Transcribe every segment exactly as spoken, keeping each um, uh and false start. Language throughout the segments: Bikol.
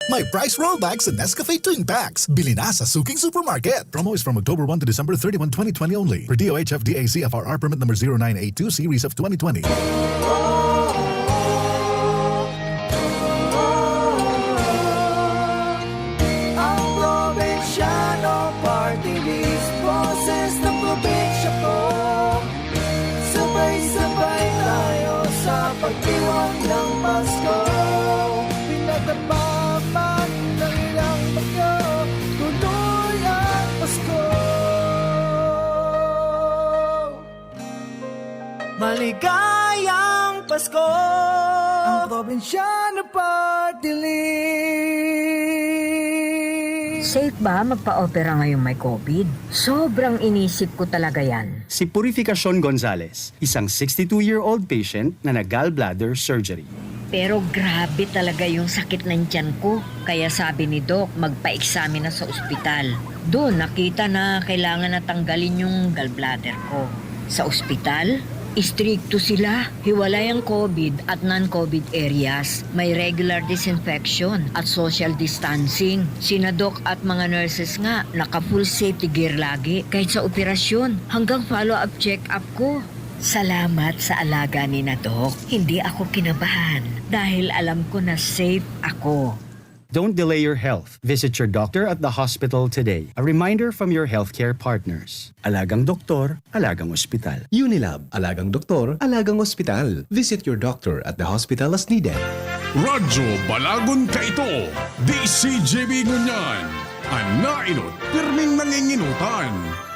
May price rollback sa Nescafe Twin Packs. Bili na sa suking supermarket. Promo is from October one to December thirty-one, twenty twenty only. Per D O H F D A C F R R permit number zero nine eight two series of twenty twenty. Ang Probinsyano Party List, boses ng probinsya ko. Sabay-sabay tayo sa pagdiwang ng Pasko. Pinataba man ng ilang bagyo, tuloy ang Pasko. Maligayang Pasko! Ang Probinsyano Party List! Safe ba magpa-opera ngayong may COVID? Sobrang inisip ko talaga yan. Si Purificacion Gonzalez, isang sixty-two-year-old patient na nag-gallbladder surgery. Pero grabe talaga yung sakit ng tiyan ko. Kaya sabi ni Doc, magpa-examine na sa ospital. Doon nakita na kailangan na tanggalin yung gallbladder ko. Sa ospital, istrikto sila. Hiwalay ang COVID at non-COVID areas. May regular disinfection at social distancing. Sina Doc at mga nurses nga, naka-full safety gear lagi kahit sa operasyon. Hanggang follow-up check-up ko. Salamat sa alaga ni na Doc. Hindi ako kinabahan dahil alam ko na safe ako. Don't delay your health. Visit your doctor at the hospital today. A reminder from your healthcare partners. Alagang doktor, alagang ospital. Unilab, alagang doktor, alagang ospital. Visit your doctor at the hospital as needed. Radyo Balagon Kaito, D C G B ngunyan. An nainot, pirming nanginginutan.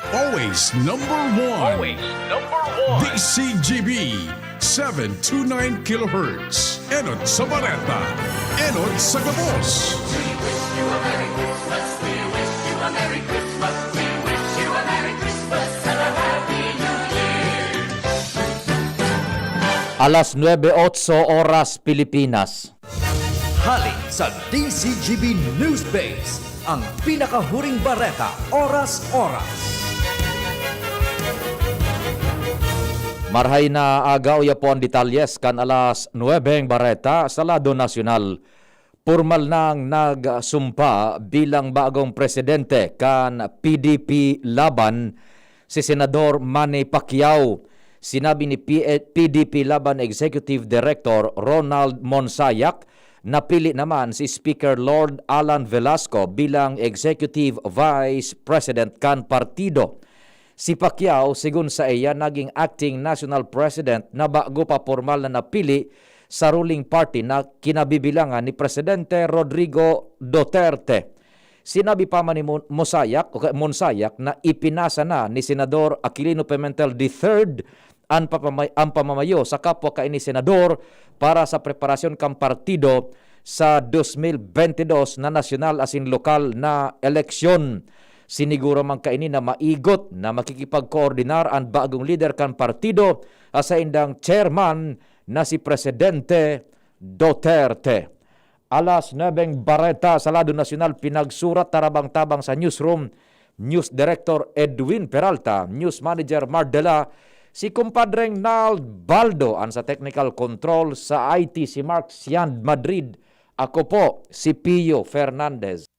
Always number one. Always number one. D C G B, seven two nine kilohertz. Enot sa bareta. Enot sa gabos. Alas nuebe otso oras Pilipinas. Hali sa D C G B News Base, ang pinakahuring bareta, oras-oras. Marhay na aga, uya po ang detalyes kan alas nuebeng bareta sa lado nasyonal. Pormal nang nagsumpa bilang bagong presidente kan P D P Laban si Senador Manny Pacquiao. Sinabi ni P-, P D P Laban Executive Director Ronald Monsayak, napili naman si Speaker Lord Alan Velasco bilang Executive Vice President kan partido. Si Pacquiao, sigon saiya, naging acting national president na bago pa pormal na napili sa ruling party na kinabibilangan ni Presidente Rodrigo Duterte. Sinabi pa man ni Mon-, Mosayak o kay Monsayak na ipinasa na ni Senador Aquilino Pimentel the third an papamay-, an pamamayo sa kapwa kaini senador para sa preparasyon kan partido sa dos mil bente dos na nasyonal asin lokal na eleksyon. Siniguro man kaini na maigot na makikipagkoordinar an bagong lider kan partido sa saindang chairman na si Presidente Duterte. Alas nuebeng bareta sa lado nasyonal, pinagsurat tarabang-tabang sa newsroom, News Director Edwin Peralta, News Manager Mardela, si Kumpadreng Nald Baldo, an sa technical control, sa I T si Mark Siand Madrid, ako po si Pio Fernandez.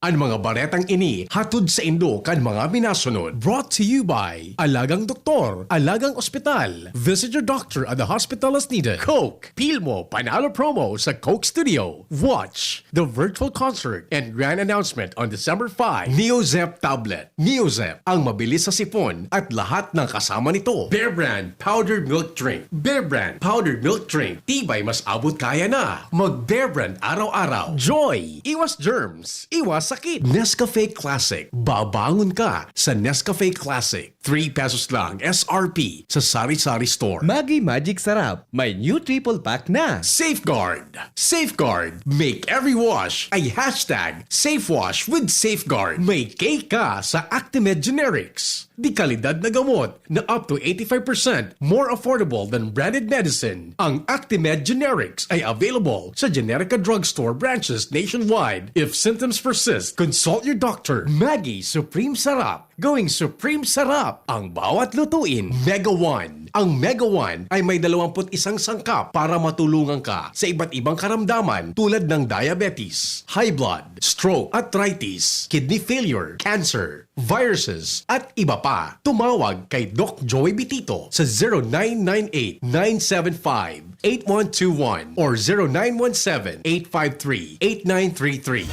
An mga baretang ini hatod saindo kan mga minasunod. Brought to you by Alagang Doktor, Alagang Ospital. Visit your doctor at the hospital as needed. Coke, Pilmo, Panalo Promo sa Coke Studio. Watch the virtual concert and grand announcement on December five. Neozep Tablet. Neozep, ang mabilis sa sipon at lahat ng kasama nito. Bear Brand Powdered Milk Drink. Bear Brand Powdered Milk Drink. Tibay mas abot kaya na. Mag Bear Brand araw-araw. Joy, iwas germs. Iwas sakit. Nescafe Classic. Babangon ka sa Nescafe Classic. Three pesos lang S R P sa sari-sari store. Maggi Magic Sarap. May new triple pack na. Safeguard. Safeguard. Make every wash a hashtag safe wash with Safeguard. May cake ka sa Actimed Generics. Dekalidad na gamot na up to eighty-five percent more affordable than branded medicine. Ang Actimed Generics ay available sa Generica Drugstore branches nationwide. If symptoms persist, consult your doctor. Maggi Supreme Sarap. Going Supreme Sarap ang bawat lutuin. Mega One. Ang Mega One ay may dalawampu't isang sangkap para matulungan ka sa iba't ibang karamdaman tulad ng diabetes, high blood, stroke, arthritis, kidney failure, cancer, viruses, at iba pa. Tumawag kay Doc Joey Bitito sa zero nine nine eight, nine seven five, eight one two one or zero nine one seven, eight five three, eight nine three three.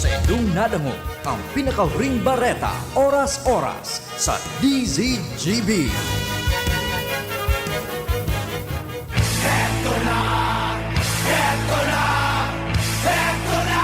Sa inyong nadangog ang pinakahuring bareta, oras-oras, sa D Z G B. Heto na! Heto na! Heto na!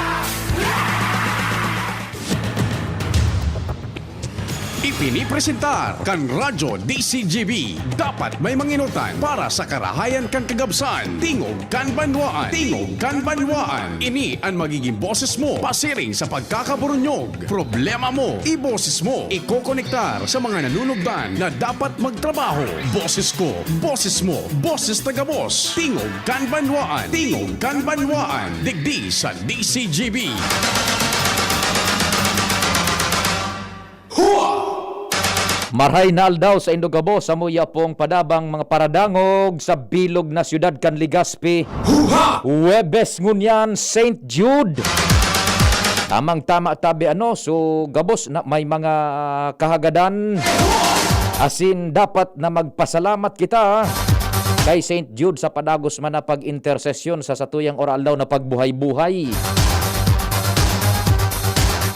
Ipinipresentar kan Radyo D C G B. Dapat may manginutan para sa karahayan kan kagabsan. Tingog kan banwaan. Tingog kan banwaan. Ini an magiging boses mo pasiring sa pagkakaburunyog. Problema mo, iboses mo. Ikokonektar sa mga nanunugdan na dapat magtrabaho. Boses ko, boses mo, boses ta gabos. Tingog kan banwaan. Tingog kan banwaan. Digdi sa D C G B. Hua! Maray na aldaw sa indo gabos, sa muya pong padabang mga paradangog sa bilog na siyudad kan Legazpi. Huha! Huwebes ngunyan, Saint Jude. Tamang-tama tabi, ano, so gabos na may mga kahagadan. Asin dapat na magpasalamat kita kay Saint Jude sa padagos man na pag-intersesyon sa satuyang oraaldaw na pagbuhay-buhay.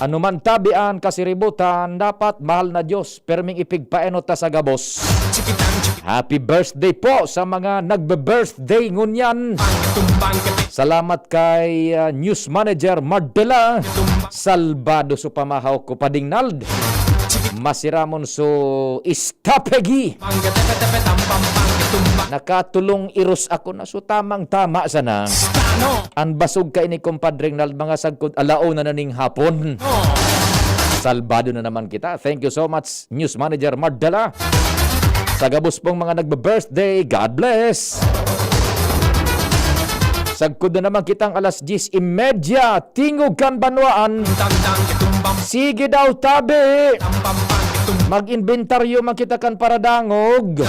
Ano man tabi an kasiributan, dapat mahal na Diyos, perming ipigpaenot ta sa gabos. Happy birthday po sa mga nagbe-birthday ngunyan. Salamat kay, ah, News Manager Mardela. Salbado su pamahaw ko, Pading Nald. Masiramon su istapegi. Nakatulong iros ako na su tamang-tama sana. An basog kaini, Compadre Nald, mga sagkod, alauna na ning hapon. Salbado na naman kita. Thank you so much, News Manager Mardala. Sa gabos pong mga nagbe-birthday, God bless. Sagkod na naman kitang alas diyes y media. Tingog kan banwaan. Sige daw, tabi. Mag-inventaryo man kita kan paradangog.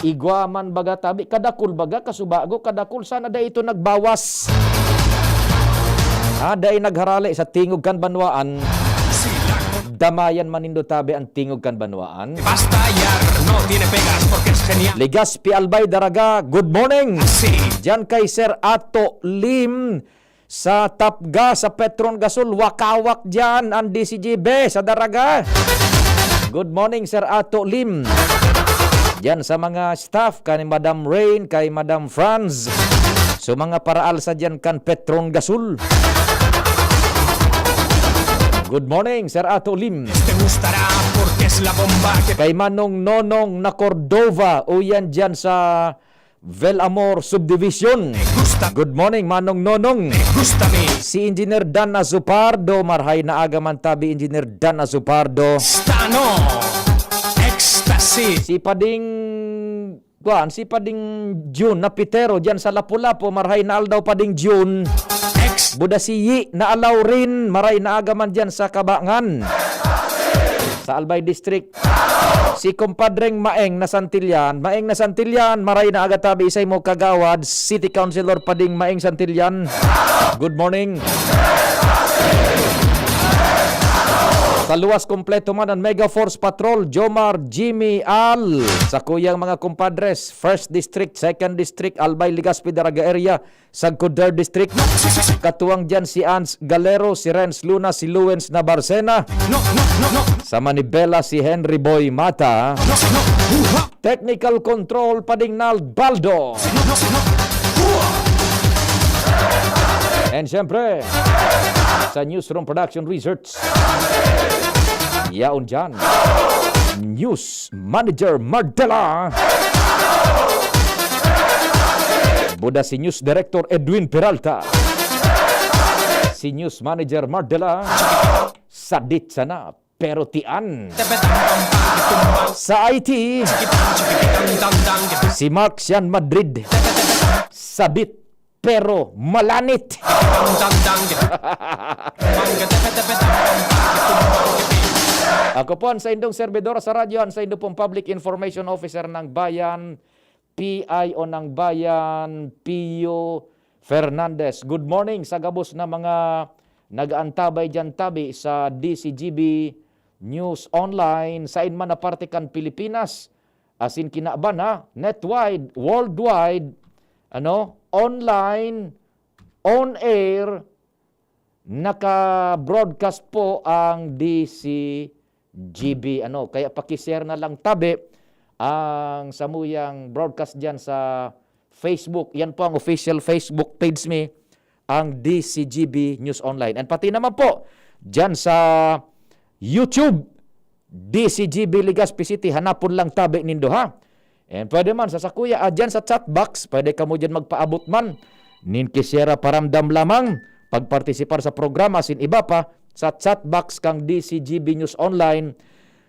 Igwa man baga, tabi. Kadakul baga, kasubago, kadakul. Sana dai ito nagbawas. Ah, dai nagharale sa tingog kan banwaan. Damayan man nindo, tabi, an tingog kan banwaan. Basta yar, no tiene pegas porque es genial. Legazpi, Albay, Daraga, good morning. Diyan kay Sir Ato Lim sa Tapga, sa Petron Gasol, wakawak diyan an D C G B sa Daraga. Good morning, Sir Ato Lim. Diyan sa mga staff, kay Madam Rain, kay Madam Franz. So, mga paraalsa diyan kan Petron Gasol. Good morning, Sir Ato Lim. Te gustará porque es la bomba que Kay Manong Nonong na Cordova, uyan diyan sa Velamor Subdivision. Gusta. Good morning, Manong Nonong. Gusta mi. Si Engineer Dan Azupardo, marhay na aga man tabi, Engineer Dan Azupardo. Stano. Ecstasy. Si Pading, kuan, si Pading Jun na Pitero diyan sa Lapu-Lapu, marhay na aldaw, Pading Jun. Ex. Buda si Yi na Alaurin, maray na aga man diyan sa Kabangan, sa Albay District. Si Compadreng Maeng na Santillan, Maeng na Santillan, maray na aga tabi, isay mo kagawad, City Councilor Pading Maeng Santillan. Good morning. Sa luwas, kompleto man ang Mega Force Patrol, Jomar, Jimmy, Al. Sa kuyang mga kumpadres, First District, Second District, Albay, Legazpi, Daraga area, Sagkod Third District. Katuwang diyan si Ans Galero, si Renz Luna, si Luwens Nabarcena. No, no, no, no. Sa Manibela, si Henry Boy Mata. No, no. Huha. Technical Control, Pading Nald Baldo. No, no, no. Huha. And siyempre, sa Newsroom Production Research, yaon dyan, News Manager Mardela. Buda si News Director Edwin Peralta. Si News Manager Mardela, sadit sana, pero tian. Sa I T, si Mark Sian Madrid. Sadit, pero malanit. Ako po ang saindong servidor sa radyo, ang saindo pong Public Information Officer ng Bayan, P I O ng Bayan, Pio Fernandez. Good morning sa gabos na mga nag-aantabay diyan tabi sa D C G B News Online, sain man na parte kan Pilipinas, asin kinaban ha, netwide, worldwide, ano, online, on air, naka-broadcast po ang D C G B, ano. Kaya paki-share na lang tabi ang samuyang broadcast diyan sa Facebook. Yan po ang official Facebook page mi, ang D C G B News Online. And pati naman po diyan sa YouTube, D C G B Legazpi City, hanapon lang tabi nindo, ha? And pwede man sa sakuya, ah, dyan sa chat box, pwede kamo dyan magpaabot man nin kisera paramdam lamang, pagpartisipar sa programa, asin iba pa, sa chat box kang D C G B News Online.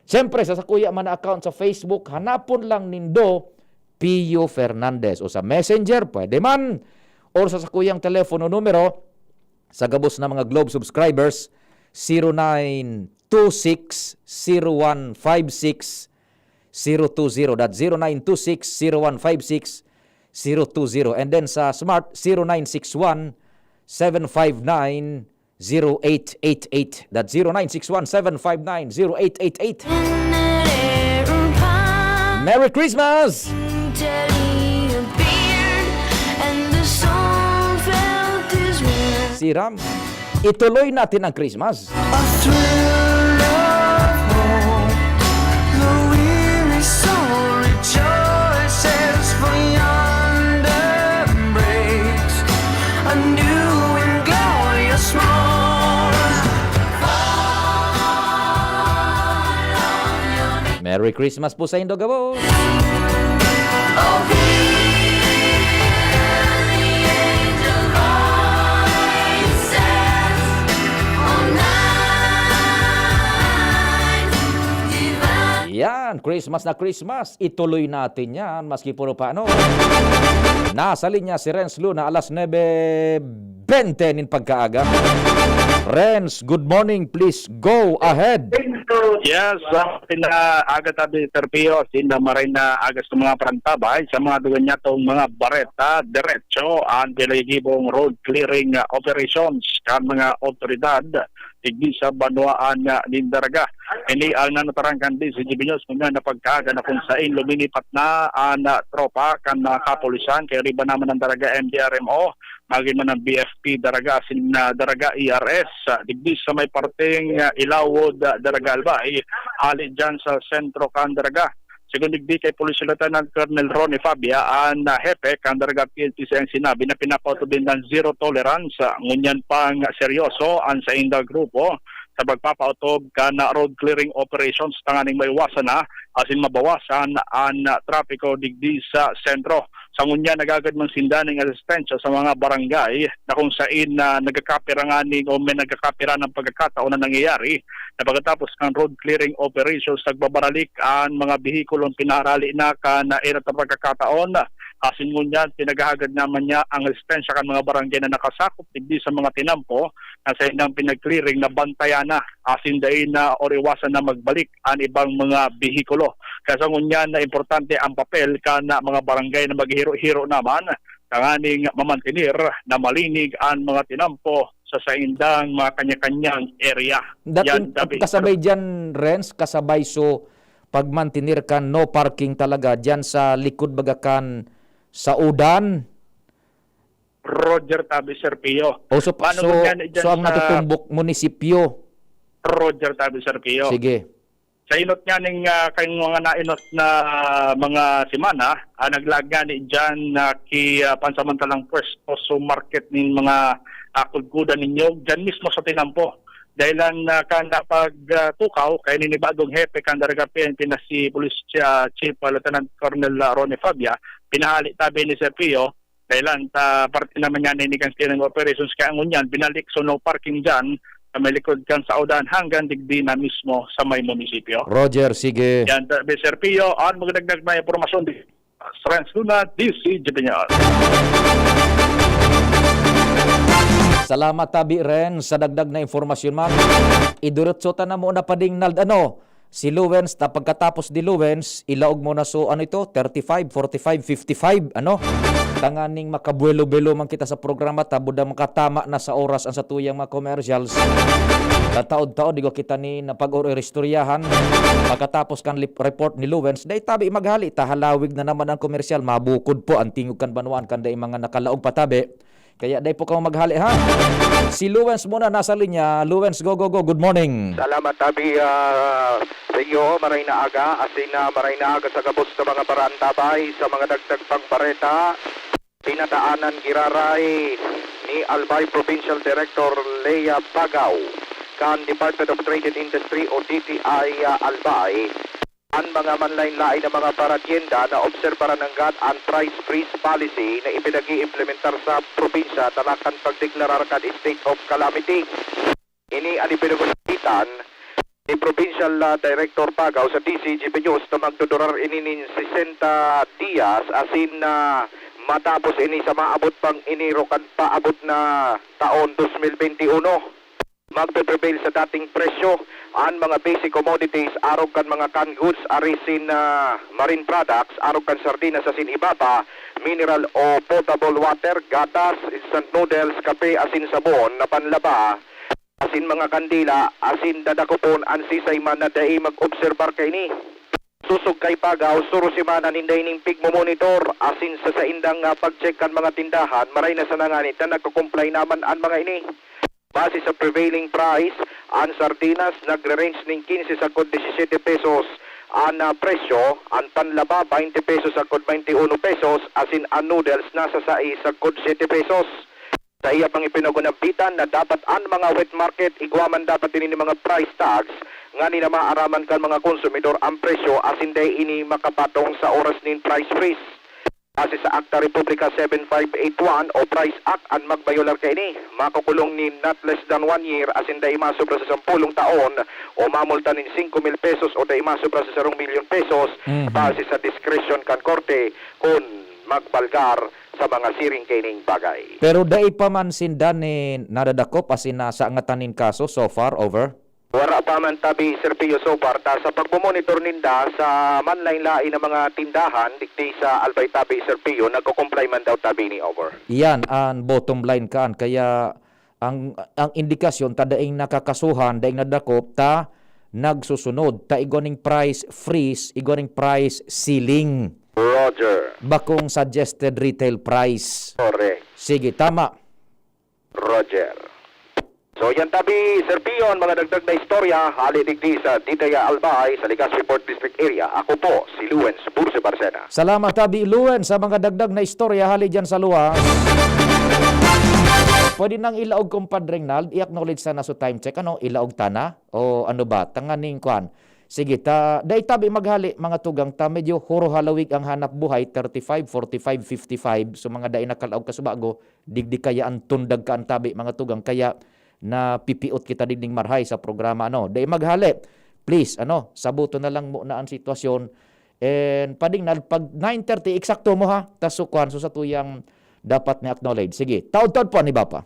Siyempre, sa sakuya man na account sa Facebook, hanapon lang nindo Pio Fernandez. O sa Messenger, pwede man. Or sa sakuyang telepono numero, sa gabos na mga Globe subscribers, zero nine two six zero one five six zero two zero. That's zero nine two six zero one five six zero two zero. And then sa Smart, zero nine six one seven five nine zero eight eight eight. That's zero nine six one seven five nine zero eight eight eight. Merry Christmas! Siram. Ituloy natin ang Christmas. A thrill of hope. The weary soul rejoices, for yonder breaks a new and glorious morn. Merry Christmas po saindo gabos! Yan, Christmas na Christmas. Ituloy natin yan, maski puro pa ano. Nasa linya si Renz Luna, alas nuebe bente nin pagkaaga. Renz, good morning. Please go ahead. Yes, ah, maray na aga tabi, Sir Pio, asin maray na aga sa mga parantabay, sa mga duwa niyatong mga bareta, diretso ang pinagigibong road clearing, ah, operations kan mga otoridad digdi sa banwaan, ah, nin Daraga. Ini ang nanataram kan D C G B News, ngunyan na pagkaaga na kung sain luminipat na an, ah, tropa kan mga kapulisan, kay riba naman ang Daraga M D R M O, magin man ang B F P Daraga asin, ah, Daraga E R S, ah, digdi sa may parteng, ah, Ilawod, ah, Daraga Albay, hali diyan sa sentro kan Daraga. Segun digdi kay Police Lieutenant Colonel Ronnie Fabia, an, ah, hepe kan Daraga P N P C, ang sinabi na pinapautubin ng zero tolerance, ah, ngunyan pang seryoso ang saindang grupo sa pagpapautob kan, ah, road clearing operations tanganing maiwasan na asin mabawasan an, ah, trapiko digdi sa sentro. Sa ngunyan, nagagad man sinda ning asistensya sa mga barangay na kung sain na nagkakapira nganing o may nagkakapira ng pagkakataon na nangyayari na pagkatapos kan road clearing operations, nagbabaralik an mga behikulong pinaharali na kan, ah, enot na pagkakataon. Asin ngunyan, pinaghahagad naman niya ang asistensya kan mga barangay na nakasakop digdi sa mga tinampo na saindang pinag-clearing na bantayan na asin dai na or iwasan na magbalik an ibang mga behikulo. Kaya sa ngunyan na importante ang papel kan mga barangay na maghiro-hiro naman tanganing mamantener na malinig an mga tinampo sa saindang mga kanya-kanyang area. Yan, Dating tabi. Kasabay diyan, Renz, kasabay so pagmantener kan no parking talaga diyan sa likod baga kan sa Udan. Roger tabi, Sir Pio. O, so, Mano so, man yan dyan so ang sa natutumbok munisipyo? Roger tabi, Sir Pio. Sige. Sa inot nga ning, ah, kayong mga nainot na mga semana, ah, naglaag nga ni dyan na ki, ah, pansamantalang pwesto so market ning mga, ah, kudkudan ninyo, dyan mismo sa tinampo. Dahil ang, ah, kan pag, ah, tukaw, kay ninibagong hepe kan Daraga P N P na si Police, ah, Chief, ah, Lieutenant Colonel, ah, Ronnie Fabia, pinahali tabi ni Sir Pio, kailan ta parte naman niya ni kan clearing operations, kaya ngunyan, binalik so no parking dyan sa may likod kan sa Udan hanggang digdi na mismo sa may munisipyo. Roger, sige. Yan, ta-, Sir Pio, an magdagdag na impormasyon di Renz Luna, D C G B News. Salamat tabi, Ren, sa dagdag na impormasyon, man. Idiretso ta na muna pa ding nald-, ano, Si Luwens, ta pagkatapos ni Luwens, ilaog mo na so, ano ito, thirty-five, forty-five, fifty-five, ano? Tanganing makabuwelo-buwelo man kita sa programa, ta buda makatama na sa oras ang satuyang mga commercials. Tataod-taod, di ko kita ni napag-or-, istoryahan. Pagkatapos kan lip-, report ni Luwens, dai tabi maghali, ta halawig na naman ang komersyal, mabukod po ang tingog kan banwaan, kan dai mga nakalaog patabi. Kaya dai po kamo maghali, ha? Si Luwens muna nasa linya. Luwens, go, go, go. Good morning. Salamat, Abi, ah, Rio. Maray na aga, asin na maray na aga sa gabos na mga paraantabay, sa mga dagdag pang bareta. Pinataanan giraray ni Albay Provincial Director Lea Pagaw kan Department of Trade and Industry o D T I, ah, Albay. An mga manlaen-laen na mga paratyenda na obserbaran nanggad an price freeze policy na ipinag-iimplementar sa probinsya talakan pagdeklarar kan state of calamity. Ini an ipinag-unabitan ni Provincial, ah, Director Pagaw sa D C G B News na magdudurar ini nin sesenta dias asin na matapos ini sa maabot pang Enero kan paabot na taon dos mil bente uno. Magpe-prevail sa dating presyo an mga basic commodities arog kan mga canned goods, ari sin, ah, marine products, arog kan sardinas asin iba pa, mineral o potable water, gatas, instant noodles, kape asin sabon na panlaba, asin mga kandila, asin dadakopon an sisay man na dai mag-obserbar kaini. Sosog kay Pagaw, suro semana ninda ining pigmomonitor asin sa saindang, ah, pag-check kan mga tindahan, maray na sana ngani ta nagko-comply naman an mga ini. Base sa prevailing price, an sardinas nagre-range nin quince sagkod diecisiete pesos an, ah, presyo, an panlaba, baynte pesos sagkod baynte uno pesos, asin an noodles nasa sais sagkod siyete pesos. Sa iya pang ipinag-unabitan na dapat an mga wet market igwa man dapat ini nin mga price tags ngani na maaraman kan mga konsumidor an presyo asin dai ini makapatong sa oras nin price freeze. Base sa Akta Republika seven five eight one o Price Act, an magbayolar kaini makukulong nin not less than one year asin dai masobra sa sampolong taon o mamulta nin singko mil pesos o dai masobra sa sarong milyon pesos, Mhm. base sa diskresyon kan korte kun magbalgar sa mga siring kaining bagay. Pero dai pa man sinda ni nadadakop asin nasangatan nin kaso so far, over? Wara pa man tabi, Sir Pio, so far, ta sa pagmomonitor ninda sa manlain-lain na mga tindahan digdi sa Albay tabi, Sir Pio, nagko-comply man daw tabi ni, over. Iyan an bottom line kaan. Kaya ang, ang indikasyon ta daing nakakasuhan, daing nadakop, ta nagsusunod, ta igwa ning price freeze, igwa ning price ceiling. Roger. Bakong suggested retail price. Correct. Sige, tama. Roger. So, yan tabi, Sir Pio, an mga dagdag na istorya, hali digdi sa Didaya Albay, sa Legazpi Port District Area. Ako po, si Luwens Burse Barcena. Salamat, tabi, Luwens, sa mga dagdag na istorya, hali dyan sa luwas. Pwede nang ilaog, Compadre Rinald, i-acknowledge sana sa time check, ano, ilaog tana? O ano ba? Tanganing kwan. Sige, ta, dai tabi maghali, mga tugang ta, medyo huro halawig ang hanap buhay, thirty-five, forty-five, fifty-five. So, mga dai nakalaog kasubago, digdi kaya an tundag kaan tabi, mga tugang, kaya napipiot kita digding marhay sa programa, ano. Dai maghali, please, ano, sabuton na lang muna an sitwasyon. And pading na, pag nine thirty, eksakto mo, ha, ta so kwan, so satuyang dapat na acknowledge. Sige, taod-taod po, ani ba pa?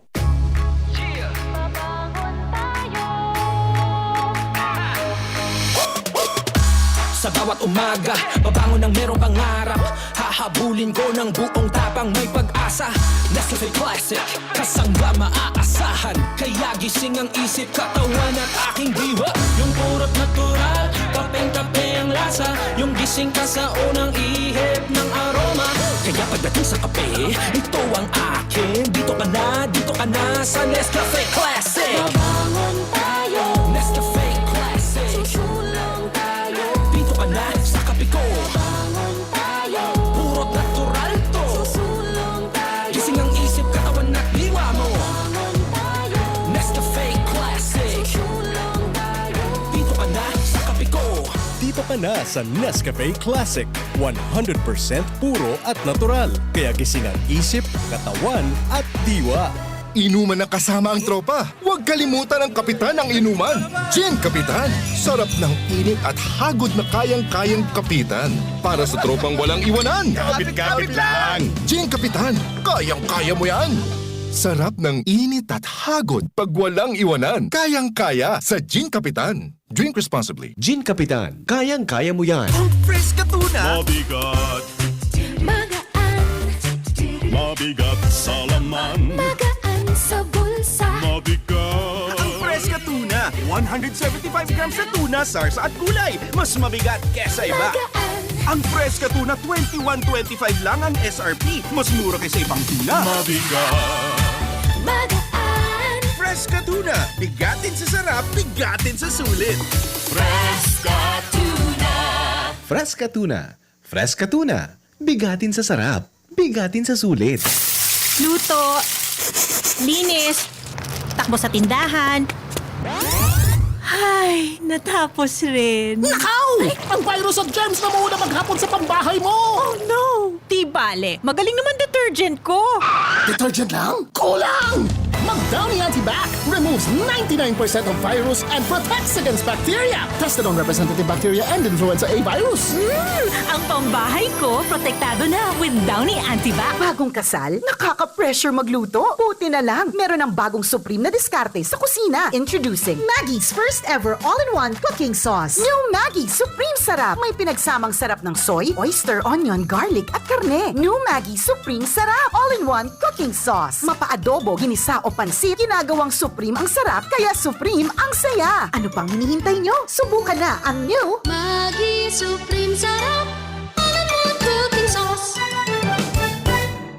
Sa bawat umaga, babangon ng merong pangarap. Hahabulin ko ng buong tapang, may pag-asa. Nescafe Classic, kasangga maaasahan. Kaya gising ang isip, katawan at aking diwa. Yung purot natural, kapeng-kape ang lasa. Yung gising ka sa unang ihip ng aroma. Kaya pagdating sa kape, ito ang akin. Dito ka na, dito ka na sa Nescafe Classic. Mabangon tayo. Nescafe Classic. Susulong tayo. Dito ka na sa kape ko. Mabangon tayo. Puro natural to. Susulong tayo. Gising ang isip, katawan at diwa mo. Mabangon tayo. Nescafe Classic. Susulong tayo. Dito ka na sa kape ko. Dito ka na sa Nescafe Classic. One hundred percent puro at natural. Kaya gising ang isip, katawan at diwa. Inuman na kasama ang tropa. Huwag kalimutan ang kapitan ng inuman. Gin Kapitan. Sarap ng init at hagod na kayang-kayang kapitan. Para sa tropang walang iwanan. Kapit-kapit lang. Gin Kapitan. Kayang-kaya mo yan. Sarap ng init at hagod pag walang iwanan. Kayang-kaya sa Gin Kapitan. Drink responsibly. Gin Kapitan, kayang-kaya mo yan. Ang fresh ka tuna. Mabigat. Magaan. Mabigat sa laman. Magaan sa bulsa. Mabigat. Ang fresh ka tuna. one hundred seventy-five grams na tuna, sarsa at gulay. Mas mabigat kesa iba. Magaan. Ang fresh ka tuna, twenty-one twenty-five lang ang S R P. Mas mura kaysa ibang tuna. Mabigat. Magaan. Fresh ka tuna. Bigatin sa sarap, bigatin sa sulit. Fresh ka tuna. Fresh ka tuna. Fresh ka tuna. Bigatin sa sarap, bigatin sa sulit. Luto, linis, takbo sa tindahan. Ay, natapos rin. Nakaw! Ang virus at germs na muna maghapon sa pambahay mo! Oh no! Di bale, magaling naman detergent ko. Detergent lang? Kulang! Mag Downy Antibac removes ninety-nine percent of virus and protects against bacteria. Tested on representative bacteria and influenza A virus. Mm, ang pambahay ko, protektado na with Downy Antibac. Bagong kasal? Nakaka-pressure magluto? Buti na lang, meron ng bagong supreme na diskarte sa kusina. Introducing Maggie's first ever all-in-one cooking sauce. New Maggi Supreme Sarap. May pinagsamang sarap ng soy, oyster, onion, garlic, at karne. New Maggi Supreme Sarap. All-in-one cooking sauce. Mapa-adobo, ginisa o pansit, ginagawang supreme ang sarap, kaya supreme ang saya. Ano pang hinihintay nyo? Subukan na ang new Maggi Supreme Sarap. All-in-one cooking sauce.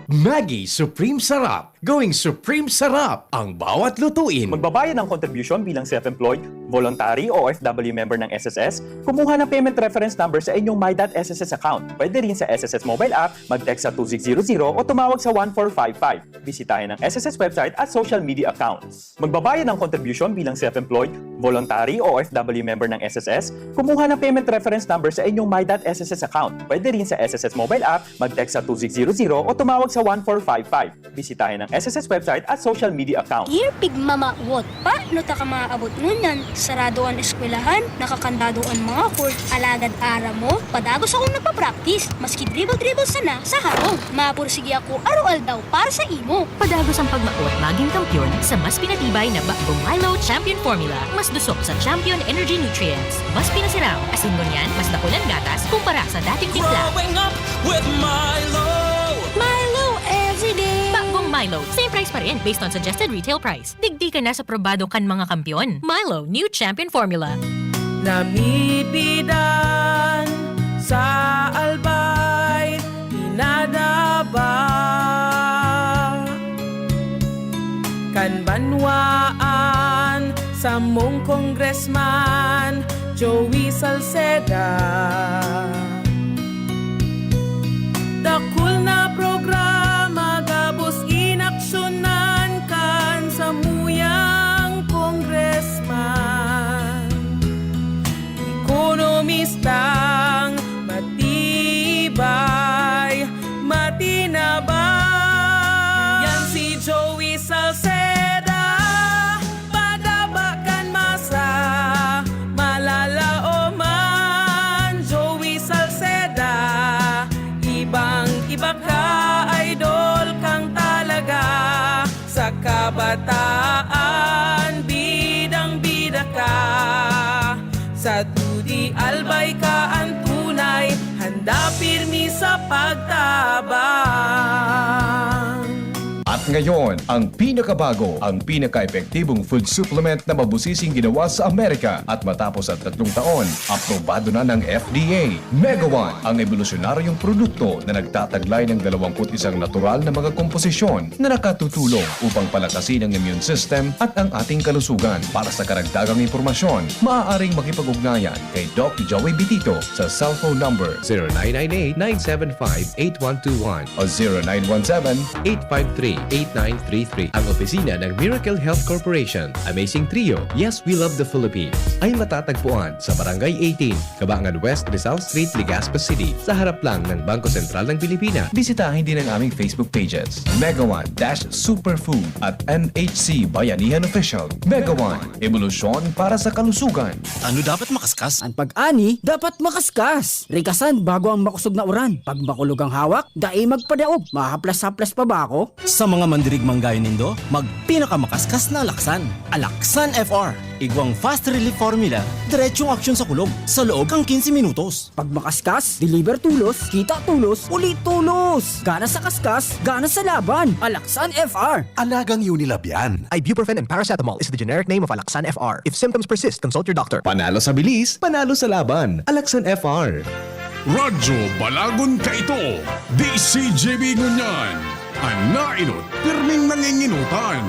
Maggi Supreme Sarap. Going Supreme Sarap ang bawat lutuin. Magbabayad ng kontribusyon bilang self-employed, voluntary o O F W member ng S S S, kumuha ng payment reference number sa inyong My dot S S S account. Pwede rin sa S S S mobile app, mag-text sa two six zero zero o tumawag sa one four five five. Bisitahin ang S S S website at social media accounts. Magbabayad ng kontribusyon bilang self-employed, voluntary o O F W member ng S S S, kumuha ng payment reference number sa inyong My dot S S S account. Pwede rin sa S S S mobile app, mag-text sa two six zero zero o tumawag sa one four five five. Bisitahin ang S S S website at social media account. Dear Pigmamawot, paano ta ka maabot ngunyan? Sarado an eskwelahan, nakakandado an mga court, alagad aram mo, padagos akong nagpa-practice, maski dribble-dribble sana sa harong. Mapursige ako aroaldaw para sa imo. Padagos ang pagmaot magin kampiyon sa mas pinatibay na Bagong Milo Champion Formula. Mas dusok sa Champion Energy Nutrients. Mas pinasiram, asin ngunyan, mas dakul an gatas kumpara sa dating timpla. Growing up with Milo. Milo every day. Bagong Milo, same price pa rin based on suggested retail price. Digdi ka na sa probado kan mga kampiyon. Milo, new champion formula. Namidbidan sa Albay, pinadaba kan banwaan, samong Congressman, Joey Salceda. Dakul na programa gabos inaksyonan kan samuyang congressman. Ekonomistang matibay, matinabang. Yan si Joey Salceda, padaba kan masa, malalaoman. Joey Salceda, ibang-iba ka, idol kang talaga. Sa kabataan, bidang-bida ka. Sa dudi, Albay ka an tunay, handa pirmi sa pagtabang. At ngayon, ang pinakabago, ang pinaka-epektibong food supplement na mabusising ginawa sa Amerika. At matapos ang tatlong taon, aprobado na ng F D A. Mega One, ang ebolusyonaryong produkto na nagtataglay ng dalawang put isang natural na mga komposisyon na nakatutulong upang palakasin ang immune system at ang ating kalusugan. Para sa karagdagang impormasyon, maaaring makipag-ugnayan kay Doc Joey Bitito sa cellphone number zero nine nine eight, nine seven five, eight one two one o zero nine one seven, eight five three, eight nine three three. Ang opisina ng Miracle Health Corporation, Amazing Trio, Yes, We Love the Philippines, ay matatagpuan sa Barangay eighteen, Kabangan West, Rizal Street, Legazpi City, sa harap lang ng Bangko Sentral ng Pilipinas. Bisitahin din ang aming Facebook pages, Mega One dash Superfood at M H C Bayanihan Official. Mega One, ebolusyon para sa kalusugan. Ano dapat makaskas? An pag-ani dapat makaskas. Rikasan bago ang makosog na uran. Pag makulog ang hawak, dai magpadaog. Mahaplas-haplas pa ba ako? Sa mga Mandirigmang gayon nindo, magpinakamakaskas na alaksan. Alaksan F R. Igwang fast relief formula, diretsong aksyon sa kulog, sa loob kan quince minutos. Pag makaskas, deliver tulos, kita tulos, uli tulos! Gana sa kaskas, gana sa laban! Alaksan F R! Alagang Unilab yan. Ibuprofen and paracetamol is the generic name of Alaxan F R. If symptoms persist, consult your doctor. Panalo sa bilis, panalo sa laban. Alaxan F R. Radyo Balagon kaito, D C G B ngunyan. An naenot, pirming nanginginutan.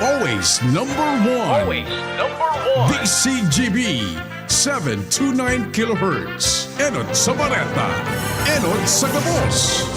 Always number one. Always number one. D C G B, seven two nine kilohertz. Enot sa bareta. Enot sa gabos.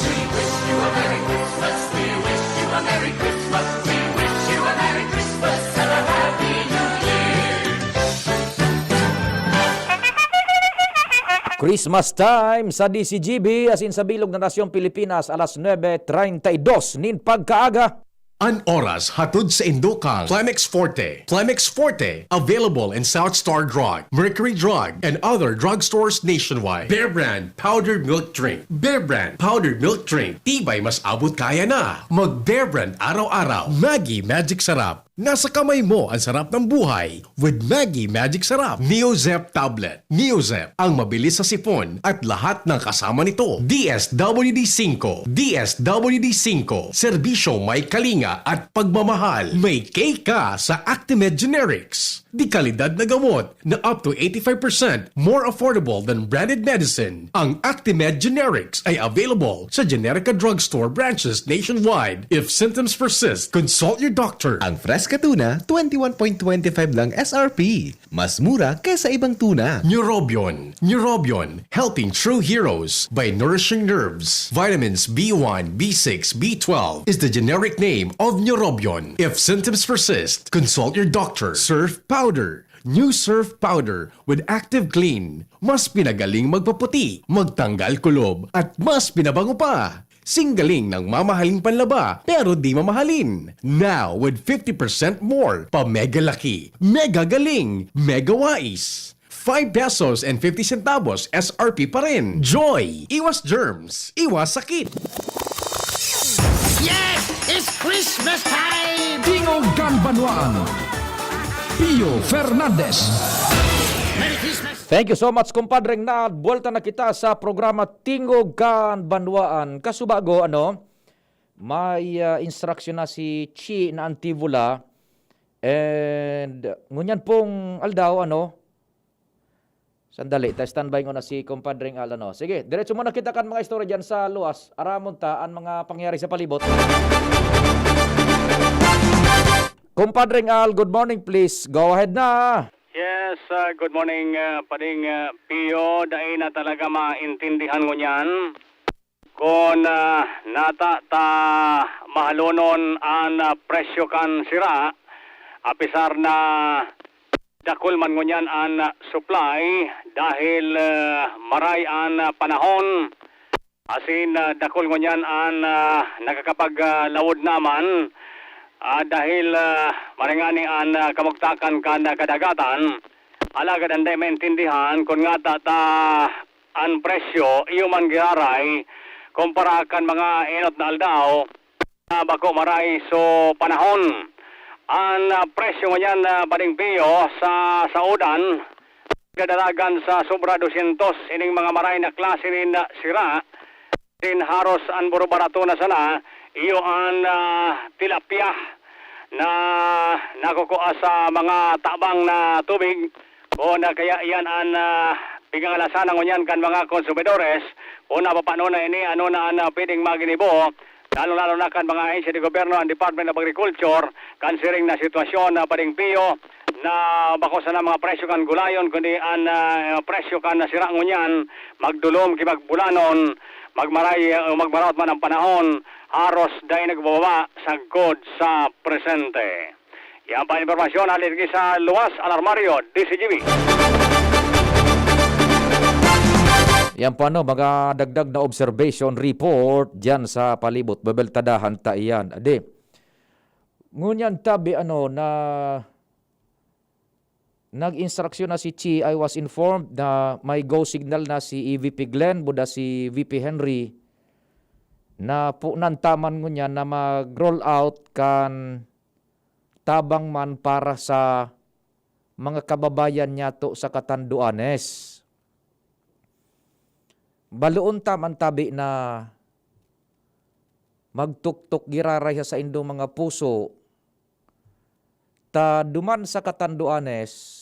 Christmas time sa D C G B, asin sa bilog na nasyong Pilipinas, alas nuebe treinta y dos nin pagkaaga. An oras hatod sa indo kan Plemex Forte. Plemex Forte, available in South Star Drug, Mercury Drug, and other drugstores nationwide. Bear Brand Powdered Milk Drink. Bear Brand Powdered Milk Drink. Tibay mas abot kaya na. Mag Bear Brand araw-araw. Maggi Magic Sarap. Nasa kamay mo ang sarap ng buhay with Maggi Magic Sarap. Neozep Tablet. Neozep, ang mabilis sa sipon at lahat ng kasama nito. D S W D five. D S W D five. Serbisyo may kalinga at pagmamahal. May K ka sa Actimed Generics. Dekalidad na gamot na up to eighty-five percent more affordable than branded medicine. Ang Actimed Generics ay available sa Generica Drugstore branches nationwide. If symptoms persist, consult your doctor. Ang Fresca Tuna, twenty-one point twenty-five lang S R P. Mas mura kaysa ibang tuna. Neurobion. Neurobion, helping true heroes by nourishing nerves. Vitamins B one, B six, B twelve is the generic name of Neurobion. If symptoms persist, consult your doctor. Surf Powder. New Surf Powder with Active Clean. Mas pinagaling magpaputi, magtanggal kulob, at mas pinabango pa. Singgaling ng mamahaling panlaba, pero di mamahalin. Now, with fifty percent more, pa mega laki, mega galing, mega wais. Five pesos and fifty centavos S R P pa rin. Joy! Iwas germs, iwas sakit! Yes! It's Christmas time! Tingog kan Banwaan, Pio Fernandez. Merry Christmas! Thank you so much, kumpadreng Nat. Buwelta na kita sa programa Tingog kan Banwaan. Kasubago, ano, may, ah, instruction na si Chi na Antivola. And, ngunyan pong aldaw, ano, sandali, ta standby nguna si kumpadreng Al, ano. Sige, diretso muna kita kan mga istorya dyan sa luwas. Aramon ta an mga pangyayari sa palibot. Kumpadreng Al, good morning, please. Go ahead na. Yes, ah, good morning, ah, Pading, ah, Pio. Dai na talaga maintindihan ngunyan kun, ah, nata ta mahalonon an, ah, presyo kan sira, apisar na dakul man ngunyan an, ah, supply dahil, ah, maray an, ah, panahon. Asin, ah, dakul ngunyan an, ah, nakakapag, ah, lawod naman, ah, dahil, ah, maray ngani an, ah, kamugtakan kan, ah, kadagatan. Alagad an dai maintindihan kun ngata ta an presyo iyo man giraray kumpara kan mga enot na aldaw na bako maray so panahon. An, ah, presyo ngunyan, ah, Pading Pio, sa saodan, kadalagan sa sobra dosyentos ining mga maray na klase nin, ah, sira, sin haros an buro-barato na sana, iyo an, ah, tilapia na nakukua sa mga tabang na tubig. Kun, ah, kaya iyan an, ah, pigangalasanan ngunyan kan mga konsumidores, kun napapano na ini, ano na an, ah, pwedeng maginibo, lalong-lalo na kan mga ahensya de gobyerno, an Department of Agriculture, kan siring na sitwasyon na Pading Pio, na bako sana mga presyo kan gulayon, kundi an, ah, presyo kan sira ngunyan, magdulom ki magbulanon, magmaray, ah, magmaraot man an panahon, haros dai nagbababa sagkod sa presente. Yan pa impormasyon hali digdi sa luwas, Alarmario, D C G B. Yan pa, no, mga dagdag na observation report diyan sa palibot. Bebeltadahan ta iyan. Adi, ngunyan tabi, ano, na nag-instruksyon na si Chi, I was informed na may go signal na si E V P Glenn, buda si V P Henry. Napunan ta man ngunyan na mag-roll out kan tabang man para sa mga kababayan nyato sa Catanduanes. Baloon ta man tabi na magtuktok giraray sa saindong mga puso, ta duman sa Catanduanes,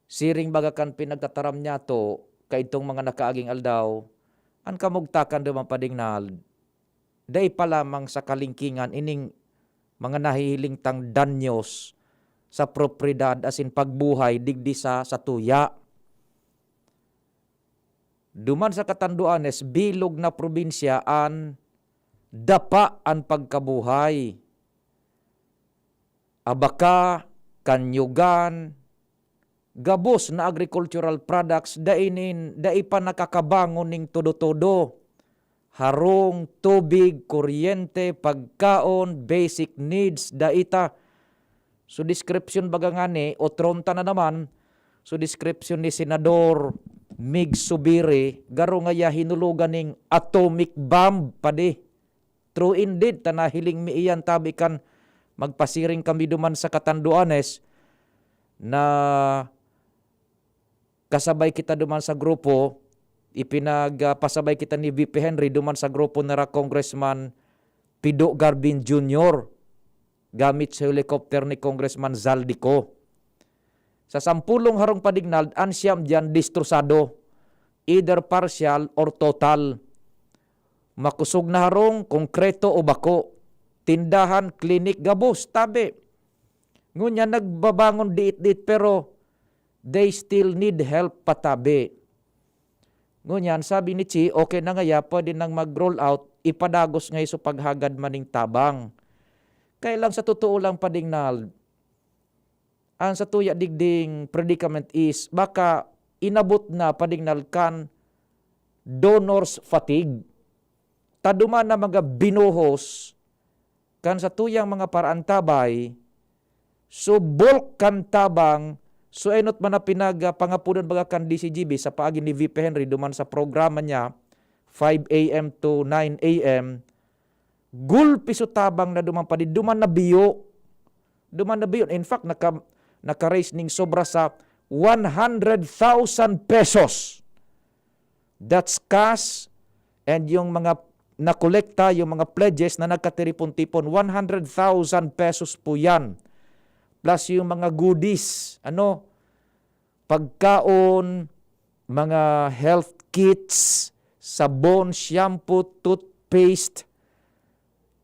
siring baga kan pinagtataram nyato kaidtong mga nakaaging aldaw, an kamugtakan duman, Padingnal, dai pa lamang sa kalingkingan ining mga nahihiling tang danyos sa propiedad asin pagbuhay digdi sa satuya. Duman sa Catanduanes, bilog na probinsya an dapa an pagkabuhay. Abaka, kanyugan, gabos na agricultural products, dai nin, dai pa nakakabangon ning todo-todo. Harong, tubig, kuryente, pagkaon, basic needs, dai ta. So, description baga ngani, otron ta na naman. So, description ni Senador Mig Zubiri, garo ngaya hinulogan ning atomic bomb, padi. True indeed, ta nahiling mi iyan tabi kan magpasiring kami duman sa Catanduanes na kasabay kita duman sa grupo, ipinag-, ah, pasabay kita ni V P Henry duman sa grupo nira Congressman Pido Garbin Junior gamit sa helicopter ni Congressman Zaldy Co. Sa sampulong harong, Padingnal, an siyam diyan destrosado, either partial or total. Makosog na harong, konkreto o bako. Tindahan, klinik, gabos, tabi. Ngunyan, nagbabangon diit-diit, pero they still need help pa tabi. Ngunyan, sabi ni Chi, okay na ngaya, pwede nang mag-roll out, ipadagos ngaya sa paghagad maning tabang. Kaya lang, sa totoo lang, Padingnal, an satuya digding predicament is baka inabot na, Padingnal, kan donor's fatigue. Ta duman na mga binuhos kan satuyang mga paraantabay, so bulk kan tabang, so enot man na pinag-, ah, pangapunan baga kan D C G B sa paagi ni V P Henry duman sa programa niya, five A M to nine A M, gulpi so tabang na duman padi, duman na biyo. Duman na biyo. In fact, naka-, naka-raise ning sobra sa one hundred thousand pesos. That's cash, and yung mga nakolekta, yung mga pledges na nagkatiripon-tipon, one hundred thousand pesos po yan. Plus yung mga goodies, ano, pagkaon, mga health kits, sabon, shampoo, toothpaste,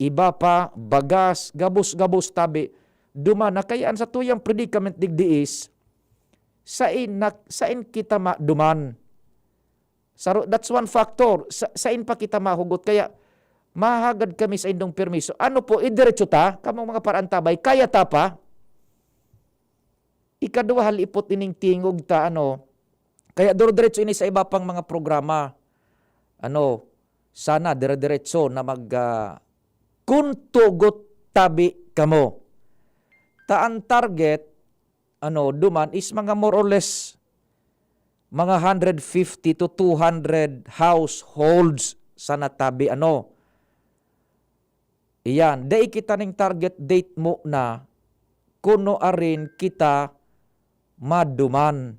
iba pa, bagas, gabos-gabos tabi. Duman na, kaya an satuyang predicament digdi is, sain na, sain kita ma-, duman? Saro-, that's one factor. Sa, sain pa kita mahugot? Kaya, mahagad kami sa indong permiso. Ano po, idiretso ta? Kamong mga paraantabay, kaya ta pa? Ikadwa, halipot ining tingog ta, ano, kaya duro-diretso ini sa iba pang mga programa. Ano, sana dire-diretso na mag, ah, kun tugot tabi kamo. Ta an target, ano, duman is mga more or less mga hundred fifty to two hundred households sana tabi, ano. Iyan, dai kita ning target date mo na kuno arin kita maduman.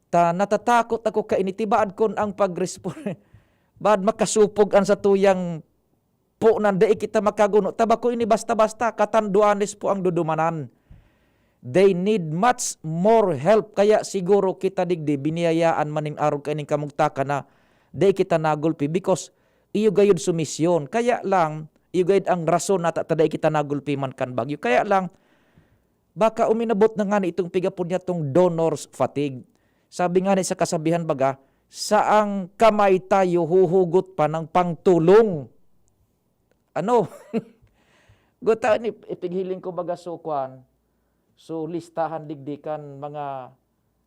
Ta natatakot ako kaini, tibaad kon ang pag-respond, baad makasupog an satuyang punan, dai kita makaguno. Ta bako ini basta-basta, Catanduanes po ang dudumanan. They need much more help. Kaya siguro kita digdi, biniyayaan man nin arog kaining kamugtakan na dai kita nagulpi because iyo gayud so misyon. Kaya lang, iyo gayud ang rason na ta-, ta dai kita nagulpi man kan bagyo. Kaya lang, baka uminabot na ngani itong pigapon niya tong donor's fatigue. Sabi ngani sa kasabihan baga, "Saang kamay tayo huhugot pa ng pangtulong?" Ano? Guta ni, ipighiling ko baga so kwan, so listahan digdi kan mga